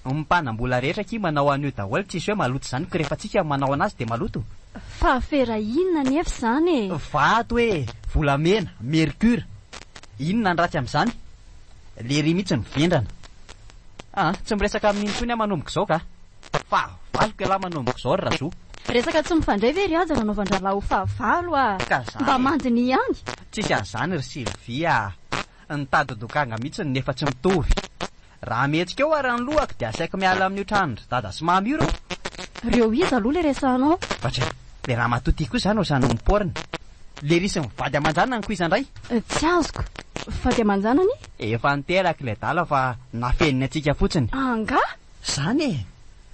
Ny mpanambola rehetra akia manao an'io daholo tsisy hoe maloto izany ko rehefa tsika no manao anazy dia maloto. Fa afera inona anefa izany e? Vato e! Volamena, mercure. Inona ny ratsy amin'izany? Lery mihitsy no vendrana. Ah, tsy miresaka amin'iny intsony aho manomboka izao ka. Fahavaloko ialahy manomboka izao ry Razoa. Resaka tsy mifandray ve ry Haja nanaovan-drahalahy ho fahavalo ah? Ka zany Mba e. mandiniha ihany. Tsisy an'izany ry Sylvie ah. Nitady dokanga mihitsy nefa tsy mitovy. Raha mihetsika eo ary ny lohako dia asaiko miala amin'io tranon-dry dada sy mama io ireo. Reo iza aloha le resahanao? Vatry, le ramatoa ty koa zany ohatrany miporina. Le ry sy mivady aman-janany ko iza ndray? Tsy azoko. Vady aman-janany? Efa niteraka ilay adala fa nafeniny antsika fotsiny. Angaha? Zany e!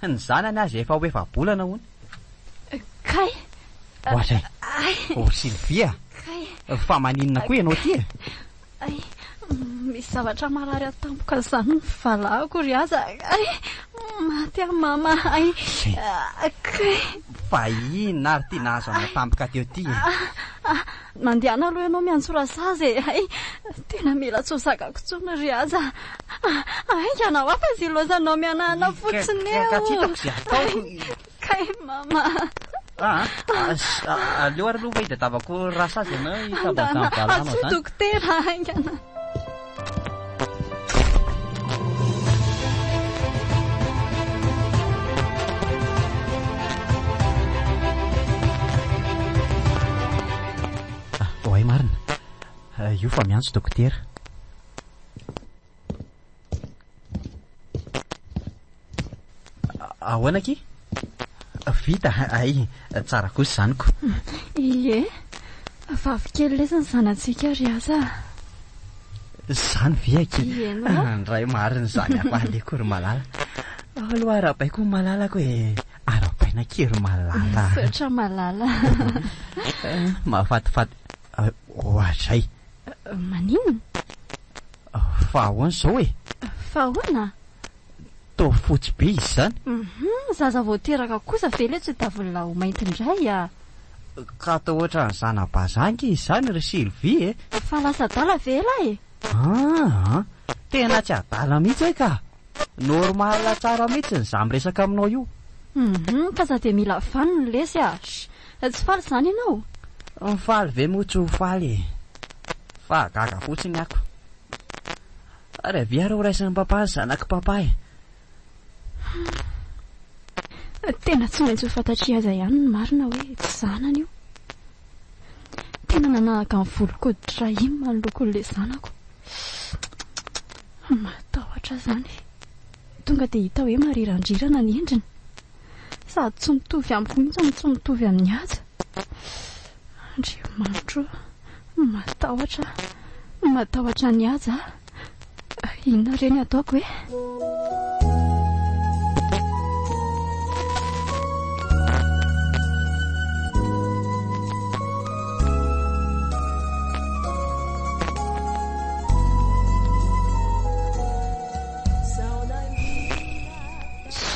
Ny zanany aza efa ho efa-bolana hono. Kay! Ohatray. Ay! Oh Sylvie a! Kay! Fa maninona koa ianao ty e? Ay! Misy zavatra marary ato tampoka izany ny valahako ry aza. Ay! Maty aho mama. Ay! Kay! Fa inona ary ty nahazo anao tampoka teo ty e? Mandehana aloha ianao miantso rasazy e! Hay! Tena mila tsy ho zakako intsony ry aza. Haingana hoa fa izay ilaozanao mihanahana fotsiny eo. Ka tsy hitako izay ataoko. Kay mama. Ah, aleo ary aloha fa hitadiavako rasazy ianao hitady Andana, an'izany valanao antsoy izany. dokotera haingana. Oay marina. Io fa miantso dokotera. Ahoana akia? Vita, hay, tsara kosa izany ko. Ie, vavy kely lesy ny zanatsika ry aza. Izany ve akia? Ie no. Ndray marina izany hafaliako ry malala. Aloha arahabaiko ny malalako e. Arahabaina akia ry malala. Misaotra malala. Mahafatifaty. Ohatray. Maninona? Fa ahoana izao e? Fa ahoana? Toa fotsy be izy izany. Hum, zaza vao teraka kosa ve ilay tsy tavon'la ho mainty indray a? Ka toa ohatran'ny zana-bazaha ange izy izany ry Sylvie e! Fa lasa adala ve elah e? Aa, tena tsy adala mihitsy aho ka! Normal tsara mihitsy ny za miresaka aminao io. Hum, ka za dia mila vanona lesy a! Tsy faly izany ianao? Faly ve moa tsy ho faly e! Fa gaga fotsiny ako. Ary avia ary ho raisin'i papa ny zanak'i papa e! Tena tsy maintsy ho fantatr'i Haja ihany ny marina hoe tsy zanany io. Tena nanahaka ny volon-koditr'i Rahim ny lokon'ilay zanako. Mahatahotra izany. Tonga dia hita hoe marirandrirana ny endriny. Sady tsy mitovy amiko mihitsy no tsy mitovy amin'i Haja. Andriamanitro ô, matahotra aho, matahotra an'i Haja aho. Inona re ny ataoko e?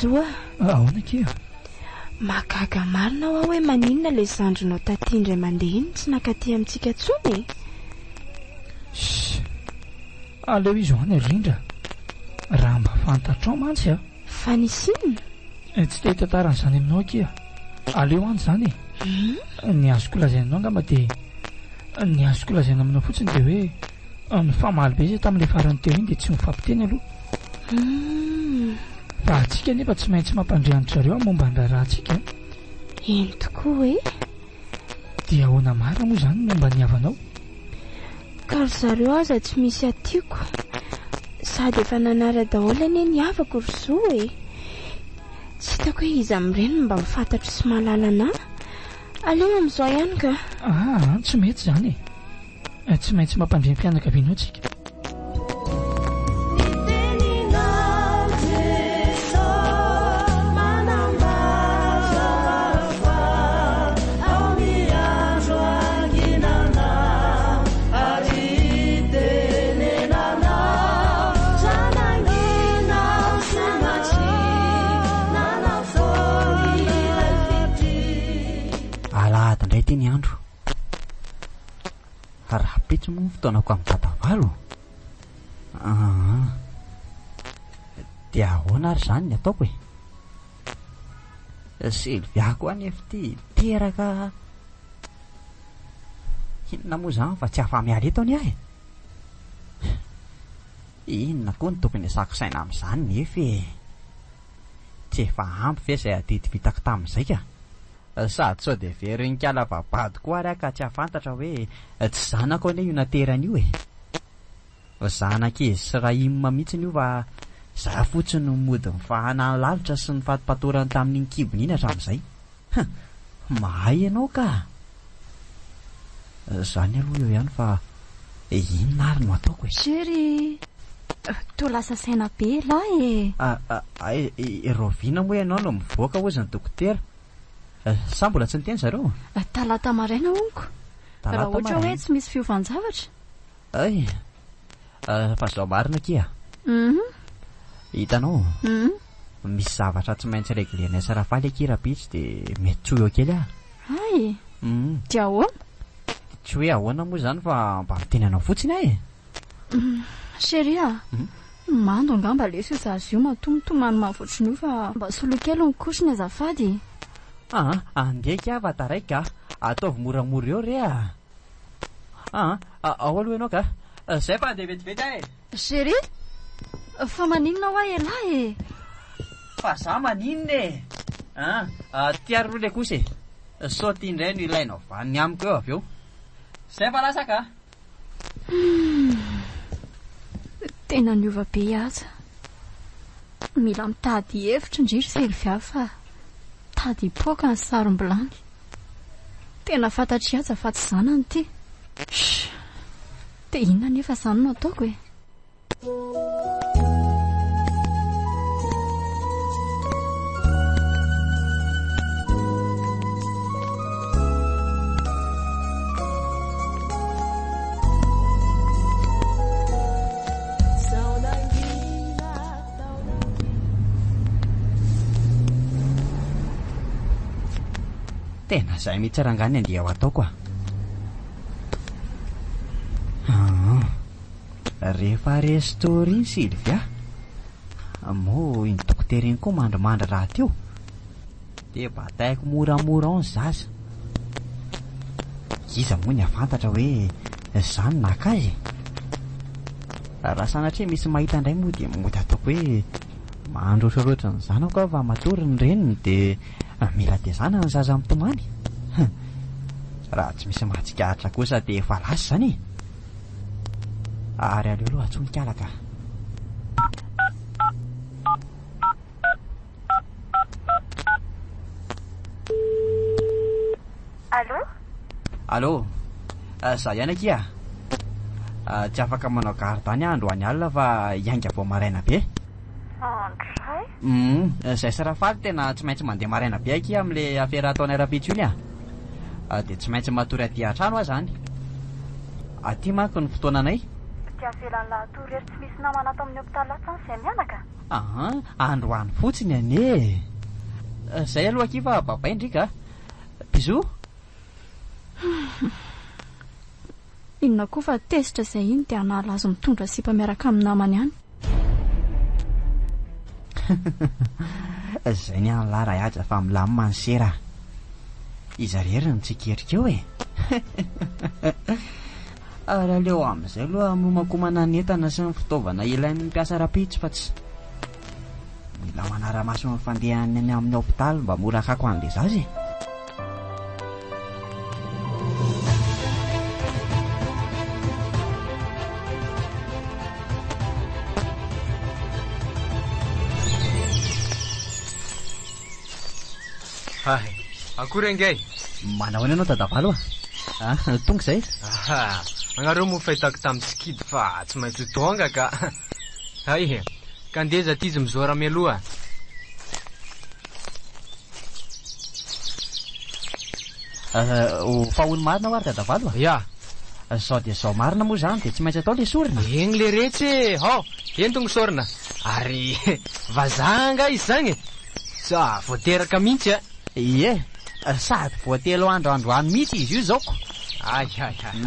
Zo a! Ahoana akia? Mahagaga marina hoa hoe maninona ilay zandrinao taty indray mandeha iny tsy nakaty amintsika intsony e? Shh! Aleo izy ho any ry Rindra. Raha mba fantatrao mantsy a! Fa nisy inona? Tsy te hitantara an'izany aminao akia. Aleo any izany e! Ny azoko lazaina aminao angamba dia ny azoko lazaina aminao fotsiny dia hoe nifamaly be izay tamin'ilay farany teo iny dia tsy mifampiteny aloha. Fa antsika anefa tsy maintsy mampandre an-dry zareo momba ny raharahantsika. Eny tokoa e! Dia ahoana marina moa izany ny momba ny havanao? Ka ry zareo aza tsy misy atiako. Sady efa nanara daholo anie ny havako ry Zo e! Tsy hitako hoe iza amin'ireny no mba fantatro sy mahalala anà. Aleo amin'izao ihany ka! Aa, tsy mety izany e! Tsy maintsy mampandre ny fianakavianao tsika. Alahady indray ity ny andro. Rahampitso moa ny fotoanako amin'ny dadavalo. Aa. Dia ahoana ary izany ny ataoko e? Sylvia koa anefa ity teraka. Inona moa izany fa tsy afa-miala eto anie aho e? Inona koa no tokony asako saina amin'izany nefa e? Tsy efa ampy ve izay adidy vitako tamin'izay ka? Sady sao dia verin'ny kala vabado koa ary aho ka tsy hahafantatra hoe tsy zanako anie io naterany io e! Zanak'izy sy Rahim mihitsiny io fa za fotsiny no mody nifahana ny lalitra sy ny fatipatorany tamin'iny kibony iny hatramin'izay. Huh! Mahay ianao ka! Zany aloha eo ihany fa inona ary no ataoko e? Chérie! Toa lasa saina be elah e! Ay, rahoviana moa ianao no mivoaka hozy ny dokotera? Sa mbola tsy niteny zareo? Talata maraina honko. Raha ohatra hoe tsy misy fiovan-javatra. Ay, fa zao marina akia. Hitanao, misy zavatra tsy maintsy regler-nay sy Rafaly akia rahampitso dia mety tsy ho eo kely aho. Hay! Dia ahoana? Tsy hoe ahoana moa izany fa mba miteny anao fotsiny aho e. Chérie a! Mando angamba lesy io zaza io matoa mitomany mafy ohatran'io fa mba soloy kely ny couche-ny azafady e! Aa! Andeha akia fa taraiky ka! Ataovy moramora eo re a! Aa! Ao aloha ianao ka! Zay fa andeha vetivety aho e! Chérie! Fa maninona hoa elah e? Fa za maninona e! Aa! Ty ary aloha le couche e! Sao ty indray no ilainao vaniny amiko eo avy eo! Zay fa lasa ka! Humm! Tena niova be aza. Mila mitady hevitra ndry ry Sylvia fa tady hipoaka ny sarom-bilany. Tena fantatr'i Haja fa tsy zanany ity. Shh! Dia inona anefa izany no ataoko e? Tena zay mihitsy rangahy ny andeha ho ataoko a. Ah. Rehefa restauré iny Sylvia, moa iny dokotera iny koa mandrimandry rahateo, dia bataiko moramora ao ny zaza. Iza moa ny hahafantatra hoe izaho no naka azy e? Raha sanatria misy mahita indray moa dia mody ataoko hoe mandroso loatra ny zanako aho fa matory ny reniny dia mila tezana ny zaza mitomany. Raha tsy misy mahatsikaritra kosa dia efa lasa izany e! Ary aleo aloha antsoy ny kala ka. Allô, za ihany akia a. Tsy afaka manao garde any aho androany alina fa hiainga vao maraina be. Andray? Hum, zay sy Rafaly tena tsy maintsy mandeha maraina be akia amin'ilay afera ataonay rahampitso iny a. Dia tsy maintsy matory aty an-trano aho izany. Aty manko ny fotoananay. Dia avelan'i lahatory ery tsy misy namana ato amin'ny hopitaly ato izany izay mianaka? Aa, androany fotsiny anie e. Zay aloha akia fa babay ndry ka. Bisous. Inona koa fa tezitra izay iny dia hanala azy mitondra sipa miaraka amin'ny namany any. Zay ny an'lah Rahaja fa milamina ny sera. Iza rery no tsikerika eo e? Ary aleo amin'izay aloha hamomakomana ny entana sy ny fitaovana ilain'ny mpiasa rahampitso fa tsy mila manara-maso ny fandehany any amin'ny hopitaly mba mora hakako an'ilay zaza e. Hay, akory angahy? Manao ahoana ianao Dadavalo a? Ah, tonga izay? Aha, anareo moa fahitako tamin'ny sikidy fa tsy maintsy ho tonga ka. Hay, ka ndeha aty izy mizora mialoha. Fa hono marina hoa ry Dadavalo a? Ya. Zao dia zao marina moa izany dia tsy maintsy atao ilay sorona? Egny leretsy e! Hao, ento ny sorona. Ary vazaha angaha izy izany e? Sa vao teraka mihitsy a? Ie, sady vao telo andro androany mihitsy izy io izao ko. Ay ay ay.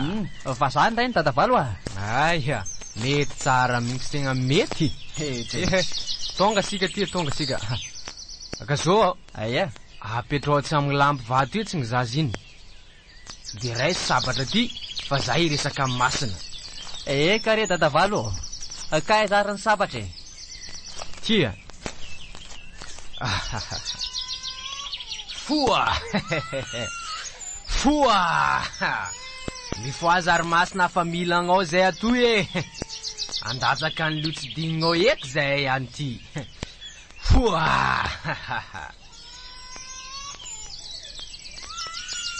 Vazaha indray ny Dadavalo a! Ay a, mety tsara mihitsy tegna mety. Ehe, tonga sika ty e, tonga sika. Ka zao a. Aia? Apetraho tsy amin'ny lampy vato etsy ny zaza iny. Dia raiso sabatra ty fa za hiresaka amin'ny masina. Eka re dadavalo ô. Ka aiza ary ny sabatra e? Ty a. Foa! Foa! Mifohaza ry masina fa mila agnao zay atoy e! Andatsaka ny lotsidingnao eky zahay any ty. Foa!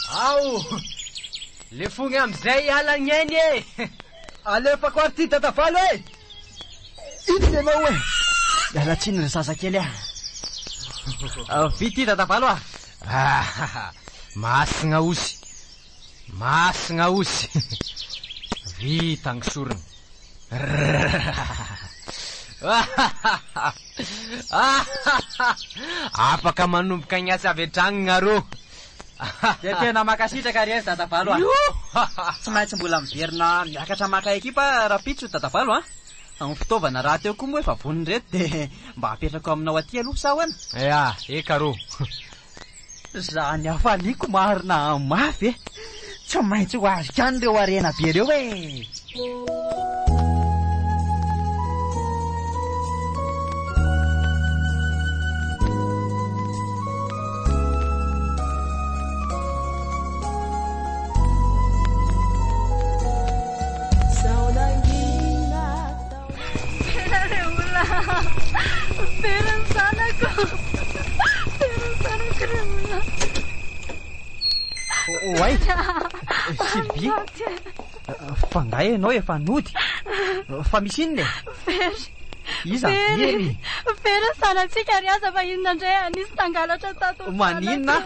Ao! Lefogny amizay hiala ny ainy e! Alefako ary ty dadavalo e! Inona ianao e? Miala tsiny ry zazakely a! Vita i dadavalo a! Masina osy! Masina osy! Vita ny sorona. Afaka manomboka ny asa avy hatrany nareo. Dia tena mankasitraka re ry Dadavalo a! Tsy maintsy mbola miverina miakatra maka ekipa rahampitso Dadavalo a! Ny fitaovana rahateo koa moa efa vonona ireto dia mba apetrako aminao aty aloha sa ahoana? Ya, eka rô. Zany hafaliako marina mafy e! Tsy maintsy ho azoko ihany ireo harena be ireo e! Very ny zanako. Very ny zanako ry olona. Oay! Sylvie! Fa nga ianao efa nody? Fa misy inona e? Very. Iza very? Very ny zanatsika ry aza fa inona indray ah? Nisy nangalatra tato ny Maninona?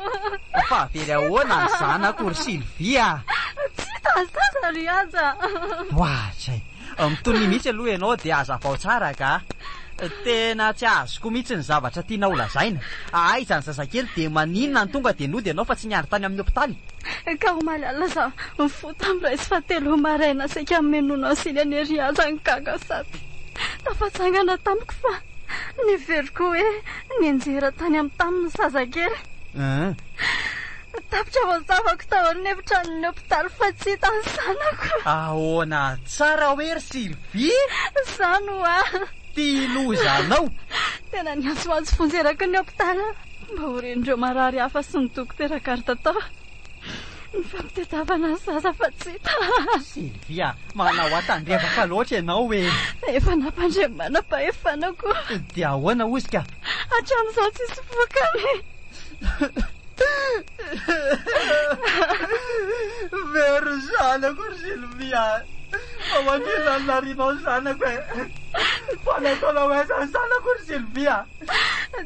Fa very ahoana ny zanako ry Sylvie ah? Tsy hita ny zaza ry aza. Oadray! Mitonia mihitsy aloha ianao dia hazavao tsara ka! Tena tsy azoko mihitsy ny zavatra tianao holazaina. Aiza ny zazakely dia maninona no tonga dia nody ianao fa tsy niandry tany amin'ny hopitaly? Ka omaly alina za nifoha tamin'ny iray sy fahatelo maraina saika hamenoana siny an'i Riaza ny gaga sady tafatsangana tamiko fa neveriko hoe nianjera tany amin'ny tany ny zazakely. Tapitra vao zavako tao amin'ny efitranon'ny hopitaly fa tsy hita ny zanako. Ahoana tsara hoe ry Sylvie? Izany hoa. Ty loza anao. Tena niantsoantso vonjy eraky ny hopitaly aho mba ho ren'ireo marary hafa sy ny dokotera garde tao. Nifampitadiavana ny zaza fa tsy hita. Sylvie a, manao atandrevaka loatra ianao e. Efa nampandre manam-pahefana koa. Dia ahoana hozy ka? Hatramin'izao tsisy vokany. Very ny zanako ry Sylvia. Fa maninona no narianao ny zanako e? Fa nataonao aiza ny zanako ry Sylvia?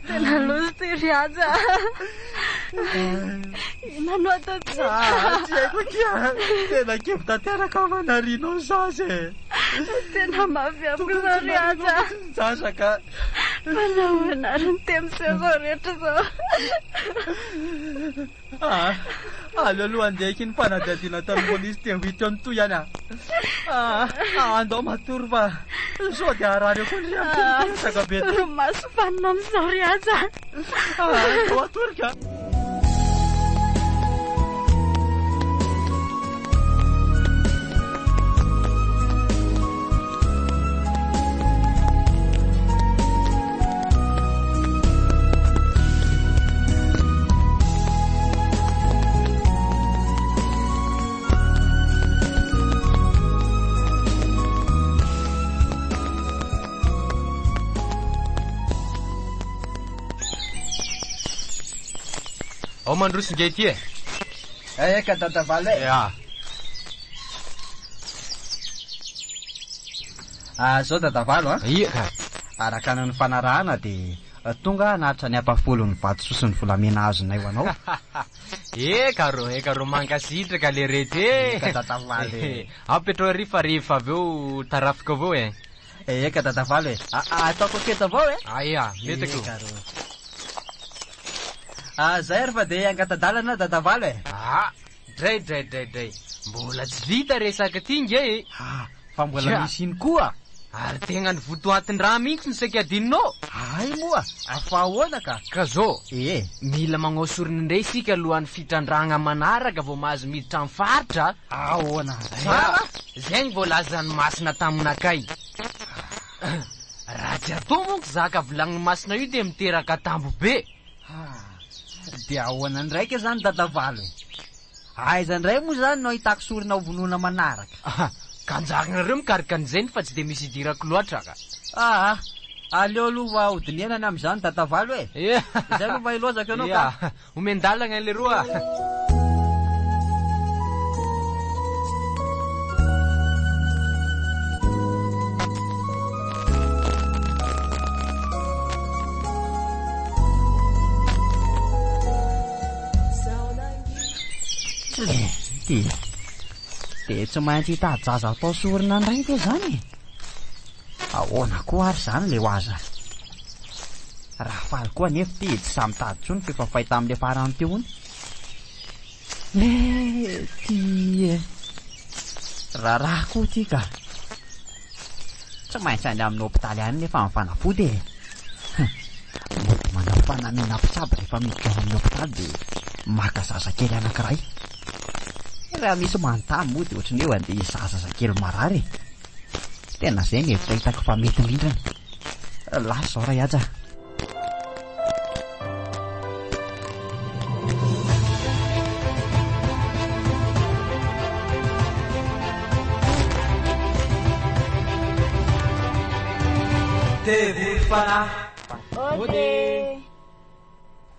Tena loza ity ry Haja. Inona no ataontsika? Ah, tsy haiko akia. Tena kivy tanteraka aho fa narianao ny zaza e. Tena mafy amiko Tokony izao tsy ry Haja. narianao mihitsy ny zaza ka. Fa nahoana ary ny teny miseho izao rehetra izao? Ah, aleo aloha andeha aky ny fanadihadiana ataon'ny polisy dia ho hita eo ny tohiny ah. Ah, andao matory fa sao dia harary eo koa ndry amin'ity miresaka be ity. Torimaso fanina amin'izao ry Haja. Ah, andao hatory ka. Ao mandroso nge ity e. Eka dadavalo e. Ya. Ah, zao dadavalo a. Ia ka. Araka ny nifanarahana dia tonga hanatitra ny ampahafolon'ny vatosoa sy ny volamena azonay ho anao. Eka rô, eka rô, mankasitraka le reto e. Eka dadavalo e. Apetrao ery fa rehefa avy eo tarafiko avao e. Eka dadavalo e. Ataoko aketo avao e. Aia, mety ko. Eka rô. Ah, zay ary fa dia angata-dalana dadavalo e. Ah, dray dray dray dray. Mbola tsy vita resaka ty nge e. Ah, fa mbola Ya. misy iny koa. Ary tegna ny votoatin-draha mihitsy no saika adinonao. Ay moa, fa ahoana ka? Ka zao, Ee. mila magnao sorona indray isika alohan'ny fitrandrahana manaraka vao mahazo miditra amin'ny faritra. Ahoana zay? Tsara, zay ny voalazan'ny masina taminakay. Raha tsy atao manko zaka volagnin'ny masina io dia miteraka tambo be. Ah, dia ahoana ndraika zany dadavalo e? Aiza indray moa zany no ahitako sorona ho vonoina manaraka? Ah, ka anjaranareo mikarika an'izay fa tsy dia misy idirako loatra ka. Ah, aleo aloha fa hodinihana ny amin'izany dadavalo e. Ia. Izay aloha fa ilozako ianao ka. Ia, omen-dalana le roa. Ty. Dia tsy maintsy hitady zaza atao sorona indray ve zany e? Ahoana koa ary zany le ho aza? Raha faly koa anefa ty tsy samy mitady intsony fa efa fay tamin'ilay farany teo iny. Eh, ty e. Raharaha koa ty ka. Tsy maintsy any amin'ny hopitaly any nefa ny fanafody e. Mody manao fanamiana mpitsabo rehefa miditra ao amin'ny hopitaly dia maka zazakely anankiray. Raha misy manontany moa dia ohatran'ny hoe andeha hizaha zazakely marary e. Tena izay ny hevitra hitako fa mety indrindrany. Lasa izao ray Haja. Devoly fanahy.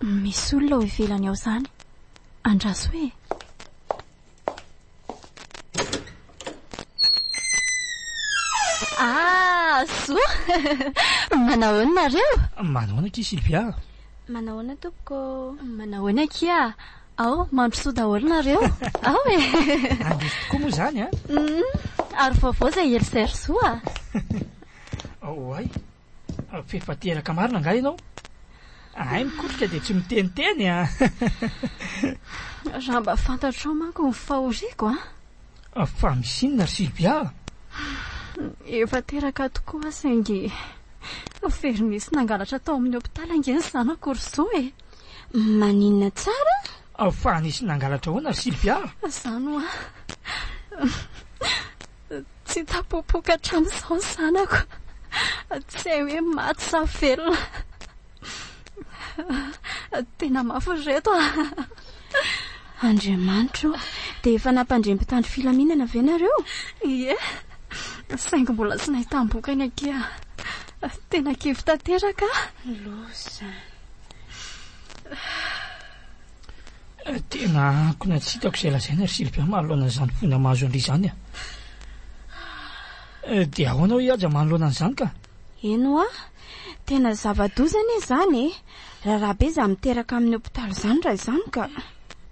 Misy olona ao ivelany ao izany. Andraso e. Ah, zo. Manahoana nareo? Manahoana akia Sylvia? Manahoana tompoko? Manahoana akia? Ao, mandrosoa daholo nareo. Ao e. Androso tokoa moa izany a. Ary vaovao izay ely izay ry zo a. Oay, f'efa teraka marina angaha ianao? Ay mikotrika dia tsy miteniteny a. Raha mba fantatrao manko ny fahoriako a. Fa misy inona ry Sylvia? Efa teraka tokoa saingy very nisy nangalatra tao amin'ny hopitaly ange ny zanako ry zo e. Maninona tsara? Fa nisy nangalatra ahoana ry Sylvia? Izany hoa. Tsy hita-popoka hatramin'izao ny zanako. Tsy hay hoe maty sa velona. Tena mafy ry reto a. Andriamanitro, dia efa nampandre mpitandro filaminana ve nareo? Ie, saingy mbola tsy nahitam-bokany akia. Tena kivy tanteraka. Loza. Tena ankona tsy hitako izay lazaina ry Sylvia manoloana an'izany voina mahazo an-dry izany a. Dia ahoana hoy Haja manoloana an'izany ka? Eny hoa, tena zava-doza anie izany e! Raharaha be izany miteraka amin'ny hopitaly izany raha izany ka.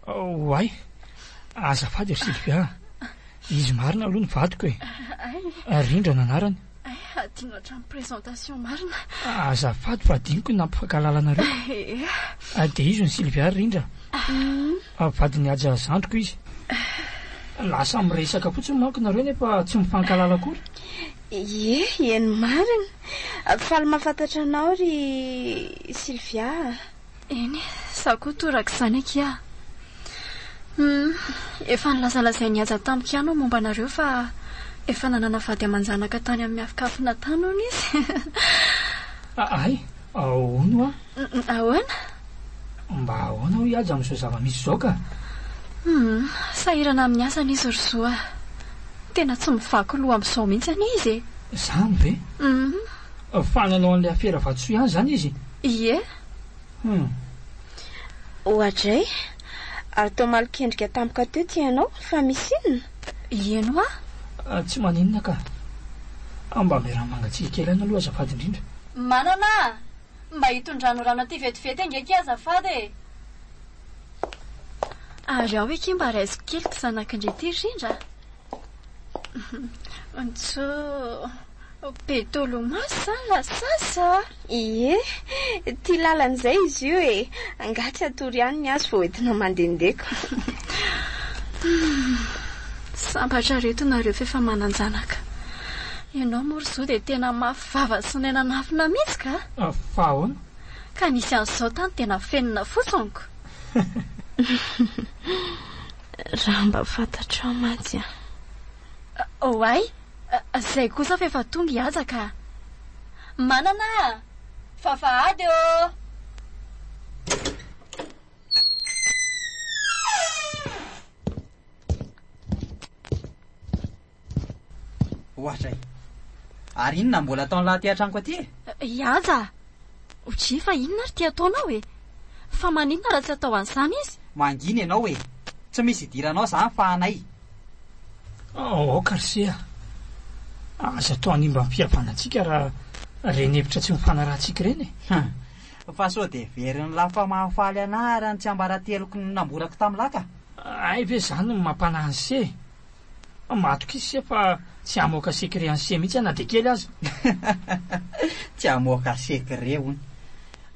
Oay, azafady ry Sylvia a. Izy marina aloha ny vadiko e. Rindra no anarany. Hay, hadino hatramin'ny présentation marina. Azafady fa hadinoko ny nampifankahalala anareo. Dia izy no Sylvia ry Rindra. Vadin'i Haja zandriko izy. Lasa miresaka fotsiny manko nareo nefa tsy mifankahalala akory. Ie, eny marina. Faly mahafantatra anao ry Sylvia a. Eny e, za koa torak'izany akia. Humm, efa nilazalazain'i Haja tamiko ihany ny momba anareo fa efa nanana vady aman-janaka tany amin'ny afikafina tany hono izy. Hay, hono hoa. Ahoana? Mba ahoana hoy Haja amin'izao zava-misy izao ka? Humm, sahirana amin'ny asany izy ry Zo a. Tena tsy mivaky loha amin'izao mihitsy anie izy e. Izany ve? Humm. Fa nanao an'ilay afera vatosoa ihany izany izy? Ie. Hum. Oadray, ary toa malok'endrika tampoka teo ty ianao, fa misy inona? Eny hoa. Tsy maninona ka. Mba miaraha mangatsiaka kely any aloha azafady indrindra. Manana a! Mba hitondrano rano aty vetivety ange akia azafady e! Ary ao akia mba raisiko kely ty zanak'ndry ity ry Rindra a! Ntso, be tolomaso zany lasasa a! Ie, tia lalana izay izy io e! Angaha tsy hatory ihany ny azy vao entina mandehandeha ko. Humm, sambatra reto nareo f'efa manan-janaka. Ianao moa ry Zo dia tena mafy vava sy naina-nafina mihitsy ka! Fa ahoana? Ka nisy an'izao tany dia nafenina fotsiny ko! Raha mba fantatrao mantsy an. Oay, zay kosa f'efa tonga i Haja ka. Manana a! Vavahady ô! Ohatray. Ary inona mbola ataon'lah aty an-tranoko aty e? I Haja a! Oji fa inona ary ty ataonao e? Fa maninona raha tsy atao an'izany izy? Mangina ianao e! Tsy misy idiranao izany fa anay. Aoka ry se a! Aza atao hanimba ny fihavanantsika raha ireny hevitra tsy mifanarahantsika ireny e! Hum! Fa sao dia heverin'lah fa mahafaly anah ary ny tsiambarateloko namborako tamin'lah ka? Hay ve izany no mampanahy an'i se e? Matoky se fa tsy hamoaka secret an'i se mihitsy aho na dia kely aza. Tsy hamoaka secret hono.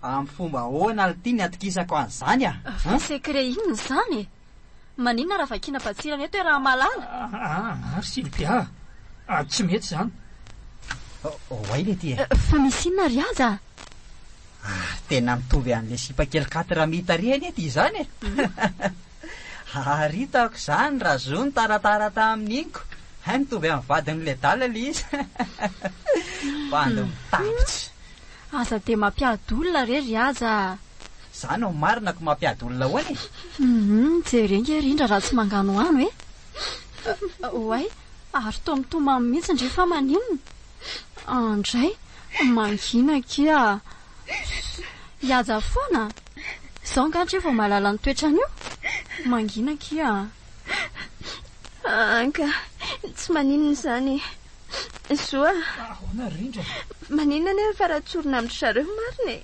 Amin'ny fomba ahoana lty ny atokisako an'izany a? Fa secret inona izany e? Maninona raha vakiana batsirana eto iaraha mahalala? Aa ry Sylvia a! Tsy mety izany. Oay le ty e! Fa misy inona ry Haja a? Ary tena mitovy an'ilay sipa kely quatre mille tary anie ty izany e! Ary hitako izany Razo nitaratara tamin'iny ko! Hay mitovy amin'ny vadin'ilay adala ilay izy! Bandy mitapitra! Aza dia mampiady olona re ry Haja a! Za no marina ko mampiady olona ahoana e? Humm jereo nge Rindra raha tsy manganohano e! Oay, ary toa mitomany mihitsy ndry fa maninona? Andray, mangina akia a! Hihaja foana? Izao angaha ndry vao mahalala ny toetran'io? Mangina akia a! Anka, tsy maninona izany e! Zo a! Ahoana ry Rindra e? Maninona anefa raha tsorina amin-dry zareo marina e?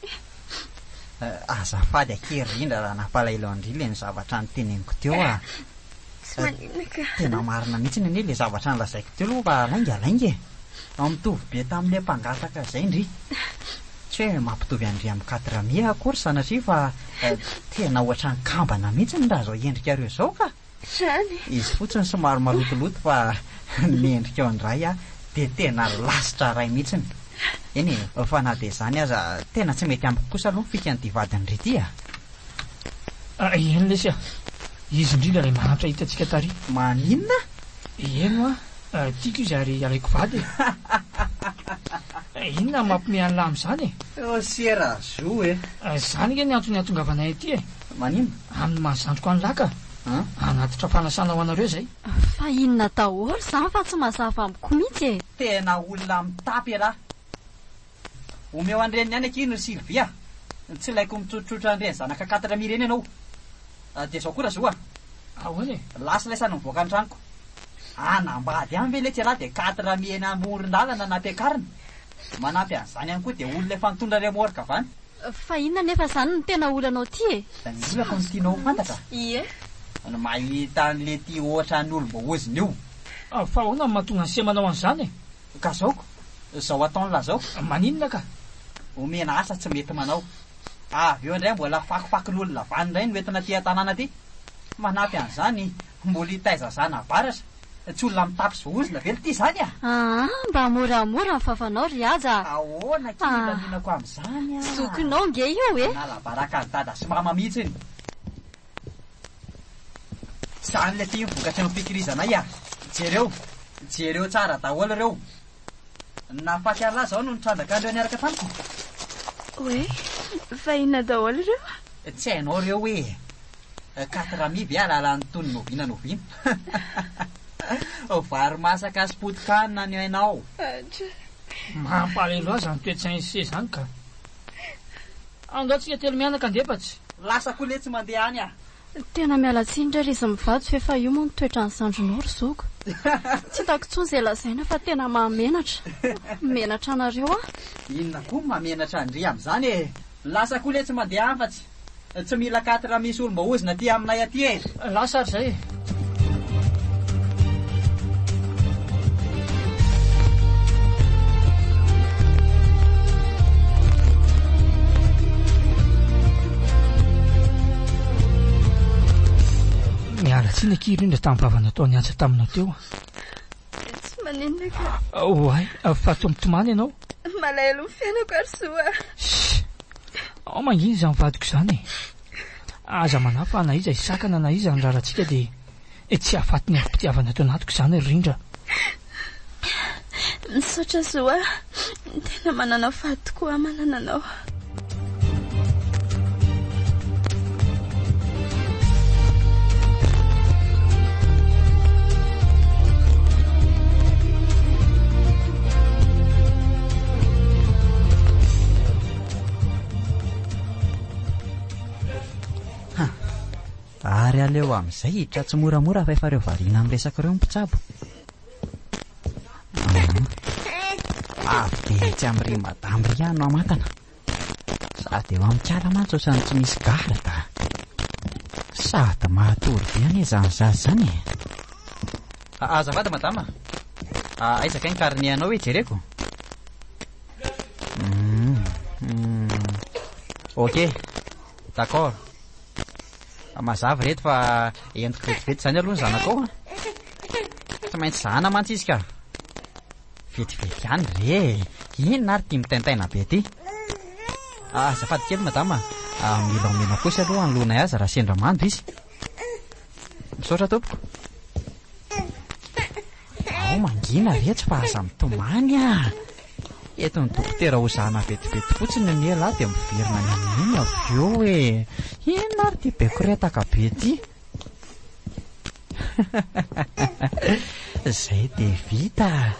Azafady akia ry Rindra raha nampalahelo an-dry ilay ny zavatra noteneniko teo a! Tsy maninona ka. Tena marina mihitsy anie ilay zavatra nolazaiko teo aloha fa lainga lainga e! Mitovy be tamin'ilay mpangataka izay ndry. Tsy hoe mampitovy an-dry amin'ny quatre mille akory sanatria fa tena ohatran'ny kambana mihitsy raha izao endrikareo izao ka! Zany. Izy fotsiny somary malotoloto fa ny endrikao indray a dia tena lasitra ray mihitsiny. Eny e, fa na dia izany aza tena tsy mety amiko kosa aloha ny fikan'ity vadin'i ry ity a. Eny lesy a! Izy indrindra ilay mahantra hitantsika tary. Maninona? Eny hoa, tiako izy ary alaiko vady e! Inona no mampiomehy an'lah amin'izany e? Ose Razo e! Izany ange ny antony hahatongavanay aty e! Maninona? Amin'ny maha zandriko an'lah ka! Hanatitra fanasana ho anareo izay. Fa inona daholo izany fa tsy mazava amiko mihitsy e! Tena olona mitapy ialahy. Omeo an'ireny ihany akia ry Sylvia. Tsy ilaiko mitrotrotra an'ireny zanaka quatre mille ireny ianao. Dia izao koa Razoa a! Ahoana e? Lasa ilay sany mivoaka ny tranoko. Hanambady ihany ve letsy ialahy dia quatre mille eny amoron-dalana nampiakarina? Manampy an'izany ihany koa dia olona efa nitondra remorque avy any. Fa inona anefa izany no tena olanao ity e? Ny olako no tianao ho fantatra? Ie. Ny mahita an'le ty ohatran'ny olom-boaozona io. Fa ahoana no mahatonga an'i se manao an'izany e? Ka zaoko, zao ataony lazaoko. Maninona ka? Omena asa tsy mety manao. Avy eo indray mbola fakofakon'olona vany indray no entina aty an-tanàna aty. Manampy an'izany, mbola hitaiza zana-baratra. Tsy olona mitapy sy voaozona ve lty izany a? Aa, mba moramora ny vavanao ry Haja a! Ahoana akia no hilaminako amin'izany a? Zokinao nge io e! Manala baraka an'i dada sy mama mihitsy iny. Izany lty ny vokatry ny fikirizanay a! Jereo, jereo tsara daholo ireo. Nahafaty an'lah izao no nitrandraka an'ireo niaraka tamiko. Oe, fa inona daholo ireo? Tsy hainao ireo hoe quatre amis ve hahalala an'itony n'oviana n'oviana? Vary masaka sy potik'anana ny hainao. Atra. Mampalahelo ahy izany toe-tsain'i se izany ka. Andao tsika telomianaka andeha fa tsy. Lasa koa letsy mandeha any ah. Tena miala tsiny re ry izy mivady f'efa io moa ny toetran'ny zandrinao ry zoko. Tsy hitako intsony izay lazaina fa tena mahamenatra. Menatra anareo aho. Inona koa no mahamenatra an-dry amin'izany e? Lasa koa letsy mandeha any fa tsy tsy mila quatre misy olom-boaozona aty aminay aty e! Lasa ary izay e! Miala tsiny akia indrindra tamin'ny vava nataon'i Haja taminao teo. Tsy maninona ka. Oay, fa toa mitomany ianao. Malahelo ny fiainako ary soa. Shh! Ao mangina izany vadiko izany e. Aza manahy fa na iza hisakana na iza handrara antsika dia tsy hahafaty ny afom-pitiavana ato anatiko izany ry Rindra. Misaotra Zo a! Tena manana faty tokoa aho manana anao. Ary aleo amin'izay hiditra tsimoramora fa efa ireo variana amin'ny resaka ireo ny mpitsabo. Avy dia etsy amin'ry madame ry aho no hamantana. Sady eo amin'ny kala mantsy ohatran'ny tsy misy garde. Sady mahatory be anie izany zaza izany e. Azafady madama. Aiza kay ny carnet anao hoe jereko? Ok. D'accord. Mazava ireto fa entiko vetivety izany aloha ny zanakao a. Tsy maintsy zahana mantsy izy ka. Vetivety ihany re e. Inona ary ity mitaintaina be ity? Azafady kely madama, mila omena kosa aloha anoloanay azy raha sendra mando izy. Misaotra tompoko. Ao mangina retsy fa aza mitomany ah. Eto ny dokotera ho zahana vetivety fotsiny anie elah dia miverina any amin'iny avy eo e. Inona ary ity be koretaka be ity? Zay dia vita.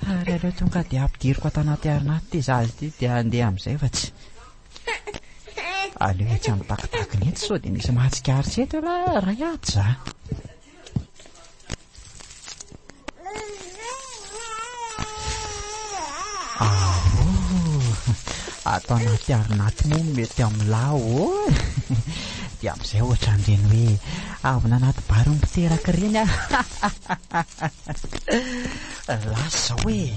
Ary aleo tonga dia ampidiriko ato anaty arina ato ity zaza ity dia handeha amin'izay fa tsy Aleo etsy amin'ny takitakiny etsy sao dia misy mahatsikaritra eto elah ray aja. Ato anaty arinaty moa no mety amin'lah ô! Dia amin'izay ohatran'ireny hoe avy nanaty bary mpiteraka ireny aho. Lasa izao e!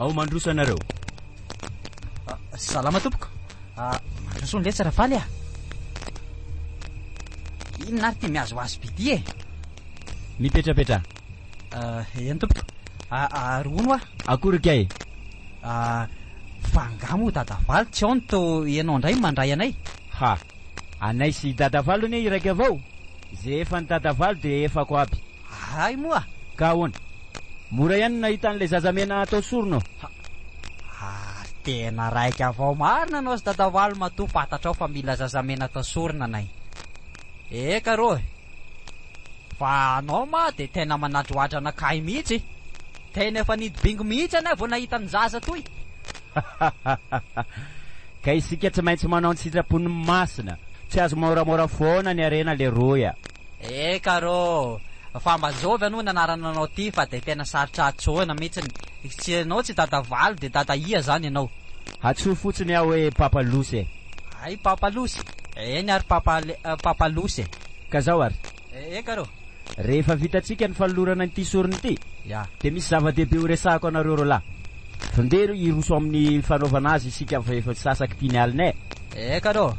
Ao mandroso anareo. Salama tompoko. Mandroso ny letsy Rafaly a. Inona ary ity mihazohazo be ity e? Mipetrapetraha. Eny tompoko. Ary hono hoa. Akory kay. Fa angaha moa Dadavaly tsy ao no tô ianao indray no mandray anay? Ha! Anay sy Dadavaly anie iraika avao. Ze efa ny dadavalo dia efako aby. Hay moa! Ka ahoana? Mora ihany ny nahita an'ilay zazamena atao sorona ô. Ary tena raika avao marina anao sy dadavalo matoa fantatrao fa mila zazamena atao sorona nay. Eka rô e! Fa anao ma dia tena manadroadra anakahy mihitsy e! Tena efa nidibingo mihitsy anay vao nahita ny zaza toy. Ka isika tsy maintsy manao ny sitrapon'ny masina. Tsy azo moramora foana ny harena leroy a! Eka rô! Fa mba zovy aloha ny anarananao ty fa dia tena sarotra antsoina mihitsiny. Tsy ianao tsy dada valo dia dada ia zany ianao? Antsoy fotsiny aho hoe papa losy e! Hay papa losy? Eny ary papa papa losy e! Ka zao ary. Eka rô! Rehefa vitantsika ny fanolorana an'ity sorona ity, dia misy zava-dehibe horesahako anareo roalahy. Ndeha hiroso amin'ny fanaovana azy isika fa efa sasak'ity ny alina e! Eka rô!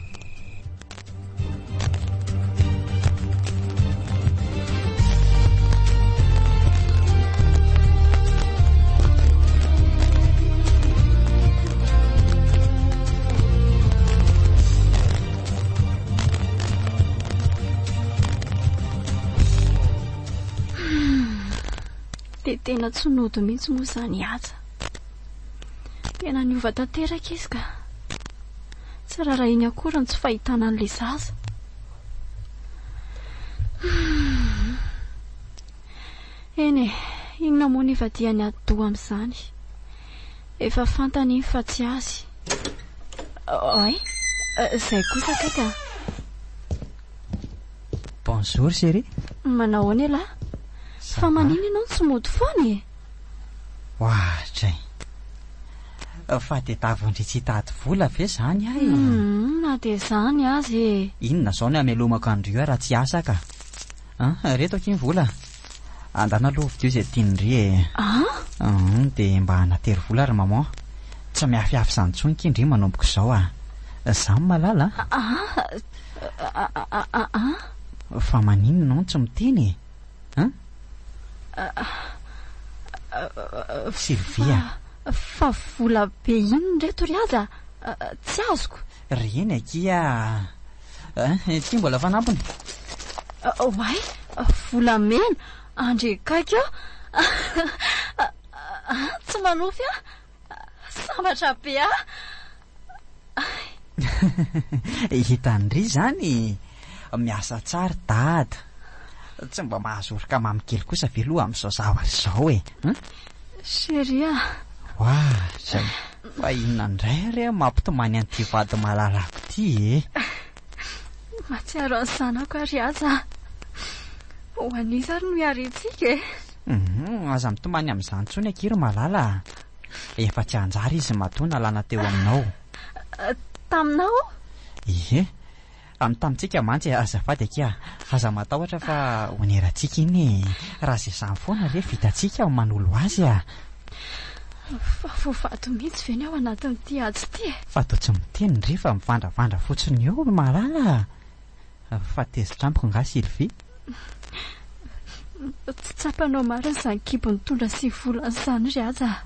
Dia tena tsy nody mihitsy moa izany Haja. Tena niova tanteraka izy ka. Tsy rarahiny akory ny tsy fahitana an'ilay zaza. Eny e, inona moa ny ivadihan'ny atidoha amin'izany. Efa fantany iny fa tsy azy. Oay, izay kosa kay ka. Bonjour chérie. Manao ahoana ialahy? Fa maninona ianao no tsy mody foana e? Ohatray. Fa dia tavon-dry tsy hitady vola ve izany aho e? Hum, na dia izany aza e. Inona izao no hamelomako an-dry io raha tsy asa ka? An, reto akia ny vola. Andana aloha vidio izay tian-dry e. An? Hum, dia mba anatery vola ry maman. Tsy miafiafy izany intsony akia ndry manomboka izao a. Izany malala a. An, an. Fa maninona ianao no tsy miteny e? An? Sylvia. Fa vola be inona ireto ry Haja? Tsy azoko. Reny akia a! Ity mbola fanampiny. Oay, volamena! Andre akaiky eo! Tsy manofy aho! Sambatra be aho! Hitan-dry izany, miasa tsara Dada. Tsy mba mahazo oroka mamy kely kosa ve aloha amin'izao zavatra izao e? Chérie a! Oa, zay. Fa inona indray ary aho mampitomany an'ity vady malalako ity e? Mahatsiaro ny zanako ary aza. Ho an'iza ary no hiarentsika e? Aza mitomany amin'izany intsony akia ry malala a! Efa tsy anjara izy matoa nalana teo aminao. Taminao? Ie. Amin'ny tamintsika mantsy e, azafady akia, aza matahotra fa onerantsika iny e. Raha izay izany foana re vitantsika ny manolo azy a. Fa voavato mihitsy ve ny ao anatin'ity ady ity e? Fa toa tsy miteny ndry fa mivandravandra fotsiny eo ry malala a. Fa tezitra amiko angaha Sylvie? Tsy tsapanao marina izany kibo nitondra sy volana izany ry Haja a.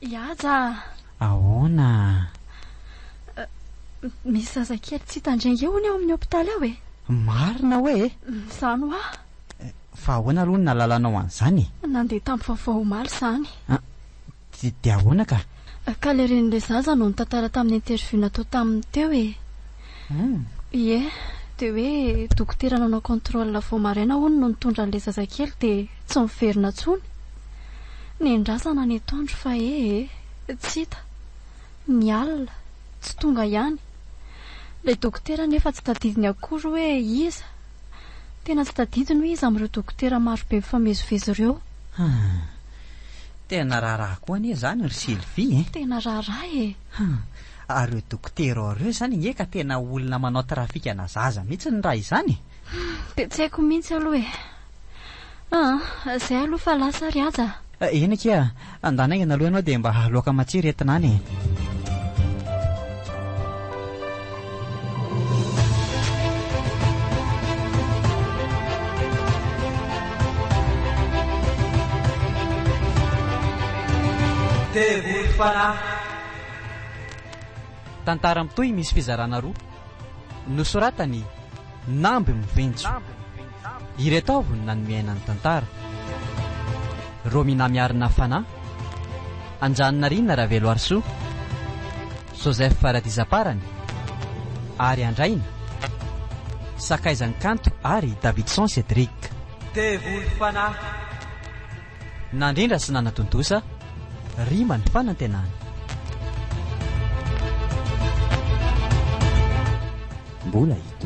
I Haja a! Ahoana? Misy zazakely tsy hita indray ange hono ao amin'ny hopitaly ao e! Marina hoe e? Izany hoa! Fa ahoana aloha no nahalalanao an'izany e? Nandeha tamin'ny vaovao omaly izany. Dia ahoana ka? Ka ilay renin'ilay zaza no nitantara tamin'ny interview natao taminy teo e! Ie, dia hoe dokotera nanao contrôle vao maraina hono no nitondra an'ilay zazakely dia tsy niverina intsony. Nendrasana ny atoandro fa ee, tsy hita. Ny alina, tsy tonga ihany. Ilay dokotera anefa tsy tadidiny akory hoe iza. Tena tsy tadidiny hoe iza amin'ireo dokotera marobe mifamezivezy ireo. Hum. Tena raharaha koa anie izany ry Sylvie e! Tena raharaha e! Hum. Ary ireo dokotera ao ireo izany ange ka tena olona manao trafikana zaza mihitsy raha izany e! Hum. Dia tsy haiko mihitsy aloha e! Aa, izay aloha fa lasa ry Haja a! Eny akia, andana haingana aloha ianao dia mba loaka matsiro entina any e! Devoly fanahy. Tantara mitohy misy fizarana roa. Nosoratan'i. Namby Mivenjo. Ireto avy no nanome aina ny tantara. Romina Miarina Fanahy, Anjanonarina Raveloarisoa, Joseph Faradizaparany, Ary Andraina, Sakaizan'i Kanto ary Davidson Cédric. Devoly fanahy. Nandrindra sy nanatontosa, Rima ny fanantenana. Mbola hitohy.